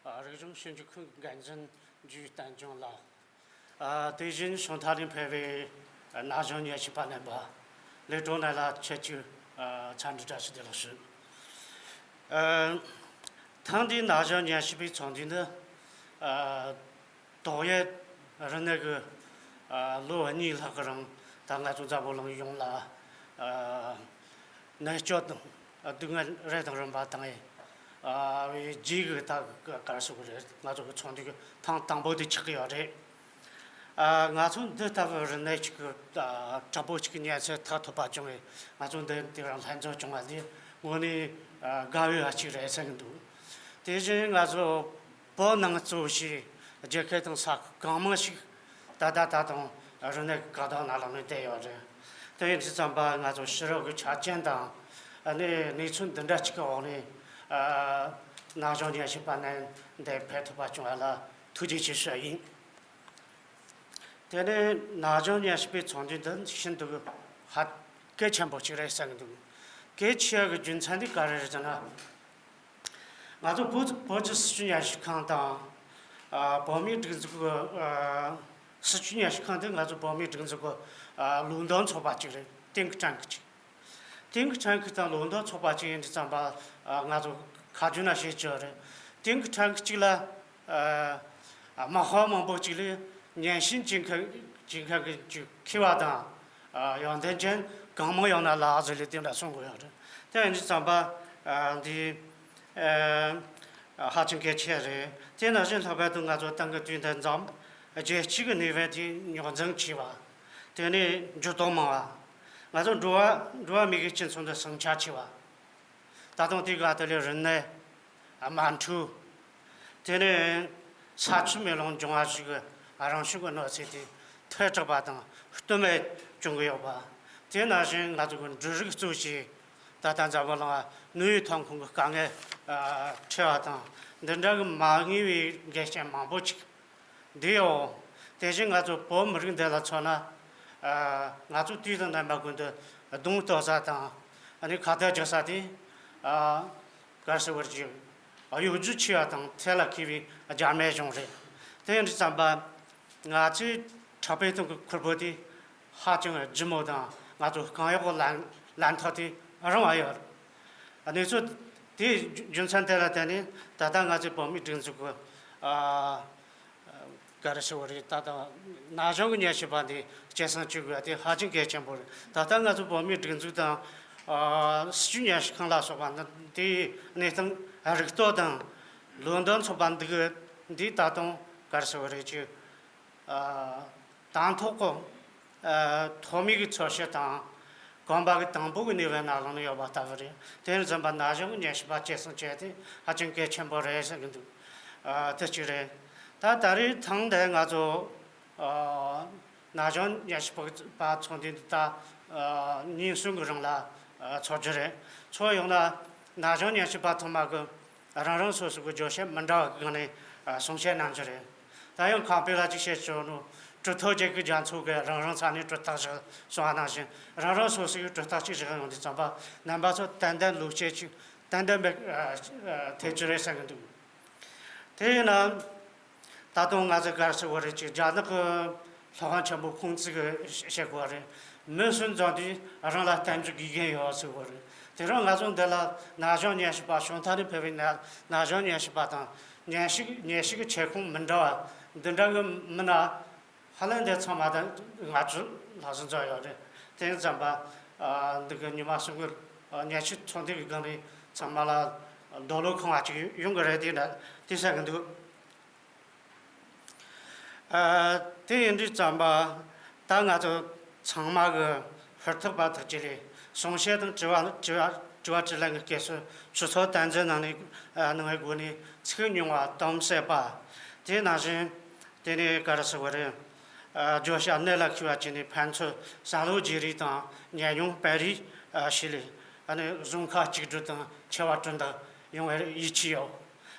ཨ་རིག་གཞུང་ཞིབ་འཇུག་ཁང་འགན་འཛིན་འཇུ་བསྟན་སྐྱོང་ལགས། ཨ་དེ་བཞིན་བྱང་ཐང་ནས་ཕེབས་པའི་ཨ་ན་གཞོན་ཉམས་ཞིབ་པ་རྣམ་པ། ལས་གྲོགས་རྣམས་ལ་ཆེད་བསྐྱོད་ཨ་འཚམས་འདྲི་བཀྲ་ཤིས་བདེ་ལེགས་ཞུ། ཨ་ཐེངས་འདིའི་ན་གཞོན་ཉམས་ཞིབ་པའི་ཚོགས་འདུ་འདི་ཨ་ཏོག་དབྱིབས་རིམས་ནད་ཀྱི་ཨ་ལོ་གཉིས་ལྷག་གི་རིང་ད་ང་ཚོ་འཛམ་བུ་གླིང་ཡོངས་ལ་ཨ་ནད་སྐྱོན་དང་སྡུག་བསྔལ་རེ་དང་རིམ་པ་བཏང་ཡས་ཨ་བའི་རྗེས་ཀྱི་ད་ག་རེ་ཟེར་དགོས་རེད། ང་ཚོ་གི་ཚོགས་འདུ་གི་ཐེངས་དང་པོ་དེ་ཆགས་ཀྱི་ཡོད་རེད། ཨ་ང་ཚོ་འདི་ལྟ་བུའི་རིམས་ནད་ཅིག་གི་ཨ་དྲག་པོ་ཅིག་གི་གནས་ཚུལ་ཐག་ཐུབ་པ་བྱུང་བས་ང་ཚོ་འདི་དེ་རིང་ལྷན་འཛོམས་བྱུང་བ་འདི་དངོས་གནས་ཨ་དགའ་བའི་ཨ་ཅིག་རེད་བསམ་གྱི་འདུག་དེ་བཞིན་ང་ཚོ་བོད་ནང་གཙོ་བྱས་རྒྱལ་ཁབ་དང་ས་ཁུལ་གང་མང་ཞིག་ད་ལྟ་ད་དུང་རིམས་ནད་ཀྱི་བཀག་སྡོམ་ནང་ལ་གནས་བསྡད་ཡོད་རེད། དེ་ཡིན་དུས་ཙམ་པ་ང་ཚོ་ཕྱི་རོལ་གྱི་ཆ་རྐྱེན་དང་ཨ་ནི་གནས་ཚུལ་འདི་འདྲ་ཅིག་གི་འོག་ནས་ཨ་ན་གཞོན་ཉམས་ཞིབ་པ་རྣམས་འདིར་ཕེབས་ཐུབ་པ་བྱུང་བ་ལ་ཐུགས་རྗེ་ཆེ་ཞུ་བ་ཡིན། དེ་ནས་ན་གཞོན་ཉམས་ཞིབ་པའི་ཚོགས་འདུ་འདི་ཤིན་ཏུ་ཧ་གལ་ཆེན་པོ་ཅིག་རེད་བསམ་གྱི་འདུག་གལ་ཆེ་བའི་རྒྱུ་མཚན་འདི་ག་རེ་རེད་ཟེར་ན། ང་ཚོ་བོད་བོད་ཀྱི་སྲིད་བྱུས་ཉམས་ཞིབ་ཁང་དང་། ཨ་བོད་མིའི་སྒྲིག་འཛུགས་ཀྱི་ཨ་སྲིད་བྱུས་ཉམས་ཞིབ་ཁང་འདི་ང་ཚོ་བོད་མིའི་སྒྲིག་འཛུགས་ཀྱི་ཨ་ལུང་འདོན་ཚོགས་པ་ཅིག་རེད། ཏིང་ཁྲན་གི་ཅིག་ཏིང་ཁྲན་གི་དང་ལུང་འདོན་ཚོགས་པ་ཅིག་ཡིན་དུས་ཙམ་པ་ཨ་ང་ཚོ་ཁ་རྒྱུན་ན་བཤད་ཀྱི་ཡོད་རེད། ཏིང་ཁྲན་གི་ཅིག་ལ་ཨ་ཨ་མ་ཧོ་མང་པོ་ཅིག་ལས་ཉམས་ཞིབ་བྱེད་མཁན་བྱེད་མཁན་གི་ཅིག་མཁས་པ་དང་། ཨ་ཡོན་ཏན་ཅན་གང་མང་ཡོང་ན་ལགས་ཟེར་ལས་དེ་འདྲ་གསུང་དགོས་ཡོད་རེད། དེ་ཡིན་དུས་ཙམ་པ་ཨ་འདི་ཨ་ཧ་ཅང་གལ་ཆེ་རེད། དེ་ནང་བཞིན་ལྷག་པར་དུ་ང་ཚོ་ཏང་གི་དུས་འདི་མཚམས་རྒྱལ་སྤྱི་གི་གནས་བབ་དེ་རྙོག་འཛིང་ཆེ་བ། དེ་ནས་འགྱུར་ལྡོག་མང་བ། ང་ཚོ་འགྲོ་བ་འགྲོ་བ་མིའི་གི་སྤྱི་ཚོགས་འདི་ཟིང་ཆ་ཆེ་བ། ད་དུང་དེ་ག་ད་ལས་རིམས་ནད། དམག་འཁྲུག་དེ་ནས་ས་ཆུ་མེ་རླུང་འབྱུང་བ་ཞིག་གི་རང་བྱུང་གི་གནོད་འཚེ་དེ་ ཐལ་དྲགས་པ་དང་སྟོད་སྨད་བྱུང་གི་ཡོད་པ། དེ་ནང་བཞིན་ང་ཚོ་གི་འབྲུ་རིགས་གཙོ་ཆེ་ད་ལྟ་འཛམ་བུ་གླིང་ནུས་ཡོད་ཐོན་ཁུངས་ཀྱི་དཀའ་ངལ་འཕྲད་པ་དང་འདི་འདྲ་གི་མ་ངེས་པའི་འགལ་རྐྱེན་མང་པོ་ཅིག་འདི་ཡོད། དེ་བཞིན་ང་ཚོ་བོད་མི་རིགས་འདི་ལ་མཚོན་ན། ང་ཚོ་དུས་དང་རྣམ་པ་ཀུན་ཏུ་གདོང་གཏོད་ས་དང་ཨ་ནི་ཁ་གཏད་རྒྱག་ས་དེ། ག་རེ་ཟེར་བར་གྱི་གཡོ་སྒྱུ་ཆེ་བ་དང་ཐལ་ལ་འགྱུར་བའི་རྒྱ་མའི་གཞུང་རེད། དེ་ཡིན་དུས་ཙམ་པ་ང་ཚོས་ཁྲག་པའི་སྟེང་གི་ཁུར་པོ་དེ་ཧ་ཅང་ལྗིད་མོ་དང་ང་ཚོ་གང་ཡག་གི་ལན་ལན་ཐོག་དེ་རིང་བ་ཡོད། གནས་ཚུལ་དེའི་རྒྱུ་མཚན་དེ་ལ་བརྟེན་ནས་ད་ལྟ་ང་ཚོའི་བོད་མིའི་སྒྲིག་འཛུགས་ཀྱི་ཨ། ག་རེ་ཟེར་བ་རེད། ད་ལྟ་ན་གཞོན་གྱི་ཉམས་ཞིབ་པ་འདི་སྐྱེད་སྲིང་བྱེད་དགོས་པ་དེ་ཧ་ཅང་གལ་ཆེན་པོ་རེད། ད་ལྟ་ང་ཚོ་བོད་མིའི་སྒྲིག་འཛུགས་དང་། ཨ། སྲིད་བྱུས་ཉམས་ཞིབ་ཁང་ལ་སོགས་པ་འདི་དེའི་གནས་སྟངས་རིག་སྟོབས་དང་ལོ་འདོན་ཚོགས་པ་འདི་གི་འདི་ད་དུང་ག་རེ་ཟེར་བ་རེད་ཅིག་ཨ། དང་ཐོག་གི་ཨ། ཐོག་མའི་གི་འཚོལ་བཤེར་དང་གོམ་པ་གི་དང་པོ་གི་གནས་བབ་ནང་ལངས་ནས་ཡོད་པ་ལྟ་བུ་རེད། དེར་འཛིན་པ་ན་གཞོན་གྱི་ཉམས་ཞིབ་པ་སྐྱེད་སྲིང་བྱས་ཏེ་ཧ་ཅང་གལ་ཆེན་པོ་རེད་ཟེར་གི་འདུག་ཨ། དེ་གཅིག་རེད། ད་ད་རེས་ཐེངས་འདི་ང་ཚོ་ཨ། ན་གཞོན་ཉམས་ཞིབ་པ་ཚོགས་འདུ་འདི་ད་ཨ། ཉིན་གསུམ་གི་རིང་ལ་ཨ། ཚོགས་རྒྱུ་རེད། ཚོགས་ཡོང་ན་ན་གཞོན་ཉམས་ཞིབ་པ་ཚང་མ་གི་རང་རང་སོ་སོ་གི་བརྗོད་བྱ་མི་འདྲ་བ་གི་སྒང་ནས་ཨ། གསུང་བཤད་གནང་རྒྱུ་རེད། ད་ཡང་ཁང་པའི་ལ་ཅིག་བཤད་ཆོག་ནོ། གྲུབ་ཐོབ་རྒྱལ་ཁབ་རྒྱ་མཚོ་གི་རང་རང་ས་ནས་གྲུབ་རྟགས་བཞག་སོང་བ་ནང་བཞིན་རང་རང་སོ་སོ་གི་གྲུབ་རྟགས་ཅིག་བཞག་ཡོང་དུས་ཙམ་པ་རྣམ་པ་ཚོ་ཏན་ཏན་ལོ་ཤས་ཅིག་ཏན་ཏན་མེད་ཐེབས་ཀྱི་རེད་བསམ་གི་འདུག་དེ་ཡིན་ན། ད་དུང་ང་ཚོ་ག་རེ་ཟེར་བ་རེད་ཅིག་རྒྱ་ནག་གི་ལྷོ་ཁ་ཆེན་པོ་ཁུང་ཙི་གི་བཤད་དགོས་པ་རེད། མི་སུན་འཛོམས་དུས་རང་ལ་བསྟན་བཅོས་དགེ་རྒན་ཡོད་ཟེར་བ་རེད། དེ་རིང་ང་ཚོ་འདི་ལ་ན་གཞོན་ཉམས་ཞིབ་པ་བྱང་ཐང་ནས་ཕེབས་པའི་ན་ན་གཞོན་ཉམས་ཞིབ་པ་དང་ཉམས་ཞིབ་ཉམས་ཞིབ་ཀྱི་ཁྱབ་ཁོངས་མི་འདྲ་བ་འདི་འདྲ་གི་མི་སྣ་ཧ་ལས་འདི་ཚང་མ་དང་ང་ཚོ་ལྷག་བསམ་ཚོ་ཡོད་རེད། དེ་ཙམ་པ་འདི་གི་ཉི་མ་གསུམ་གི་ཉམས་ཞིབ་ཚོགས་འདུ་གི་སྒང་ནས་ཚང་མ་ལ་རྡོ་ལོ་ཁང་བ་ཅིག་ཡོང་གི་རེད། དེ་འདྲ་དེ་ཟེར་གི་འདུག་ཨ། དེ་ཡིན་དུས་ཙམ་པ་ད་ང་ཚོ་ཚང་མ་གི་ཧུར་ཐག་པ་ཐག་ཅིག་ལས་གསུང་བཤད་དང་དྲི་བ་དྲི་བ་དྲི་བ་དྲིས་ལན་གྱི་སྐད་ཆ་ཆུ་ཚོད་དམ་འཛིན་གནང་ནས་གནང་བའི་སྒོ་ནས་ཚིག་ཉུང་བ་གཏམ་ཟབ་པ། དེ་ནང་བཞིན་དེ་ནས་ག་རེ་ཟེར་བ་རེད། ཨ། བརྗོད་བྱ་གནད་ལ་འཁེལ་བ་བྱས་ནས་ཕན་ཚུན་བསམ་བློ་བརྗེ་རེས་དང་ཉམས་མྱོང་སྤེལ་རེས་བྱས་ལས་ཨ་ནི་གཟུང་ཁ་གཅིག་སྒྲིལ་དང་ཆེ་བ་གྲུ་འདེགས་ཡོང་བའི་ཡིད་ཆེས་ཡོད།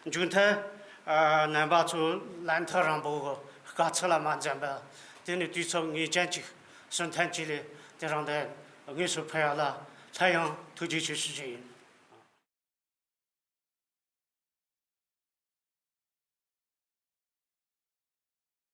མཇུག་མཐར། ཨ། རྣམ་པ་ཚོ་ལན་ཐག་རིང་པོ་གི་དཀའ་ཚེགས་ལ་མ་འཛེམས་པར་དེ་ནི་དུས་ཚོད་ངེས་ཅན་ཅིག་སུན་ཐན་ཅིག་ལས་དེ་རིང་འདིར་དངོས་སུ་ཕེབས་ཡག་ལ་སླར་ཡང་ཐུགས་རྗེ་ཆེ་ཞུ་རྒྱུ་ཡིན།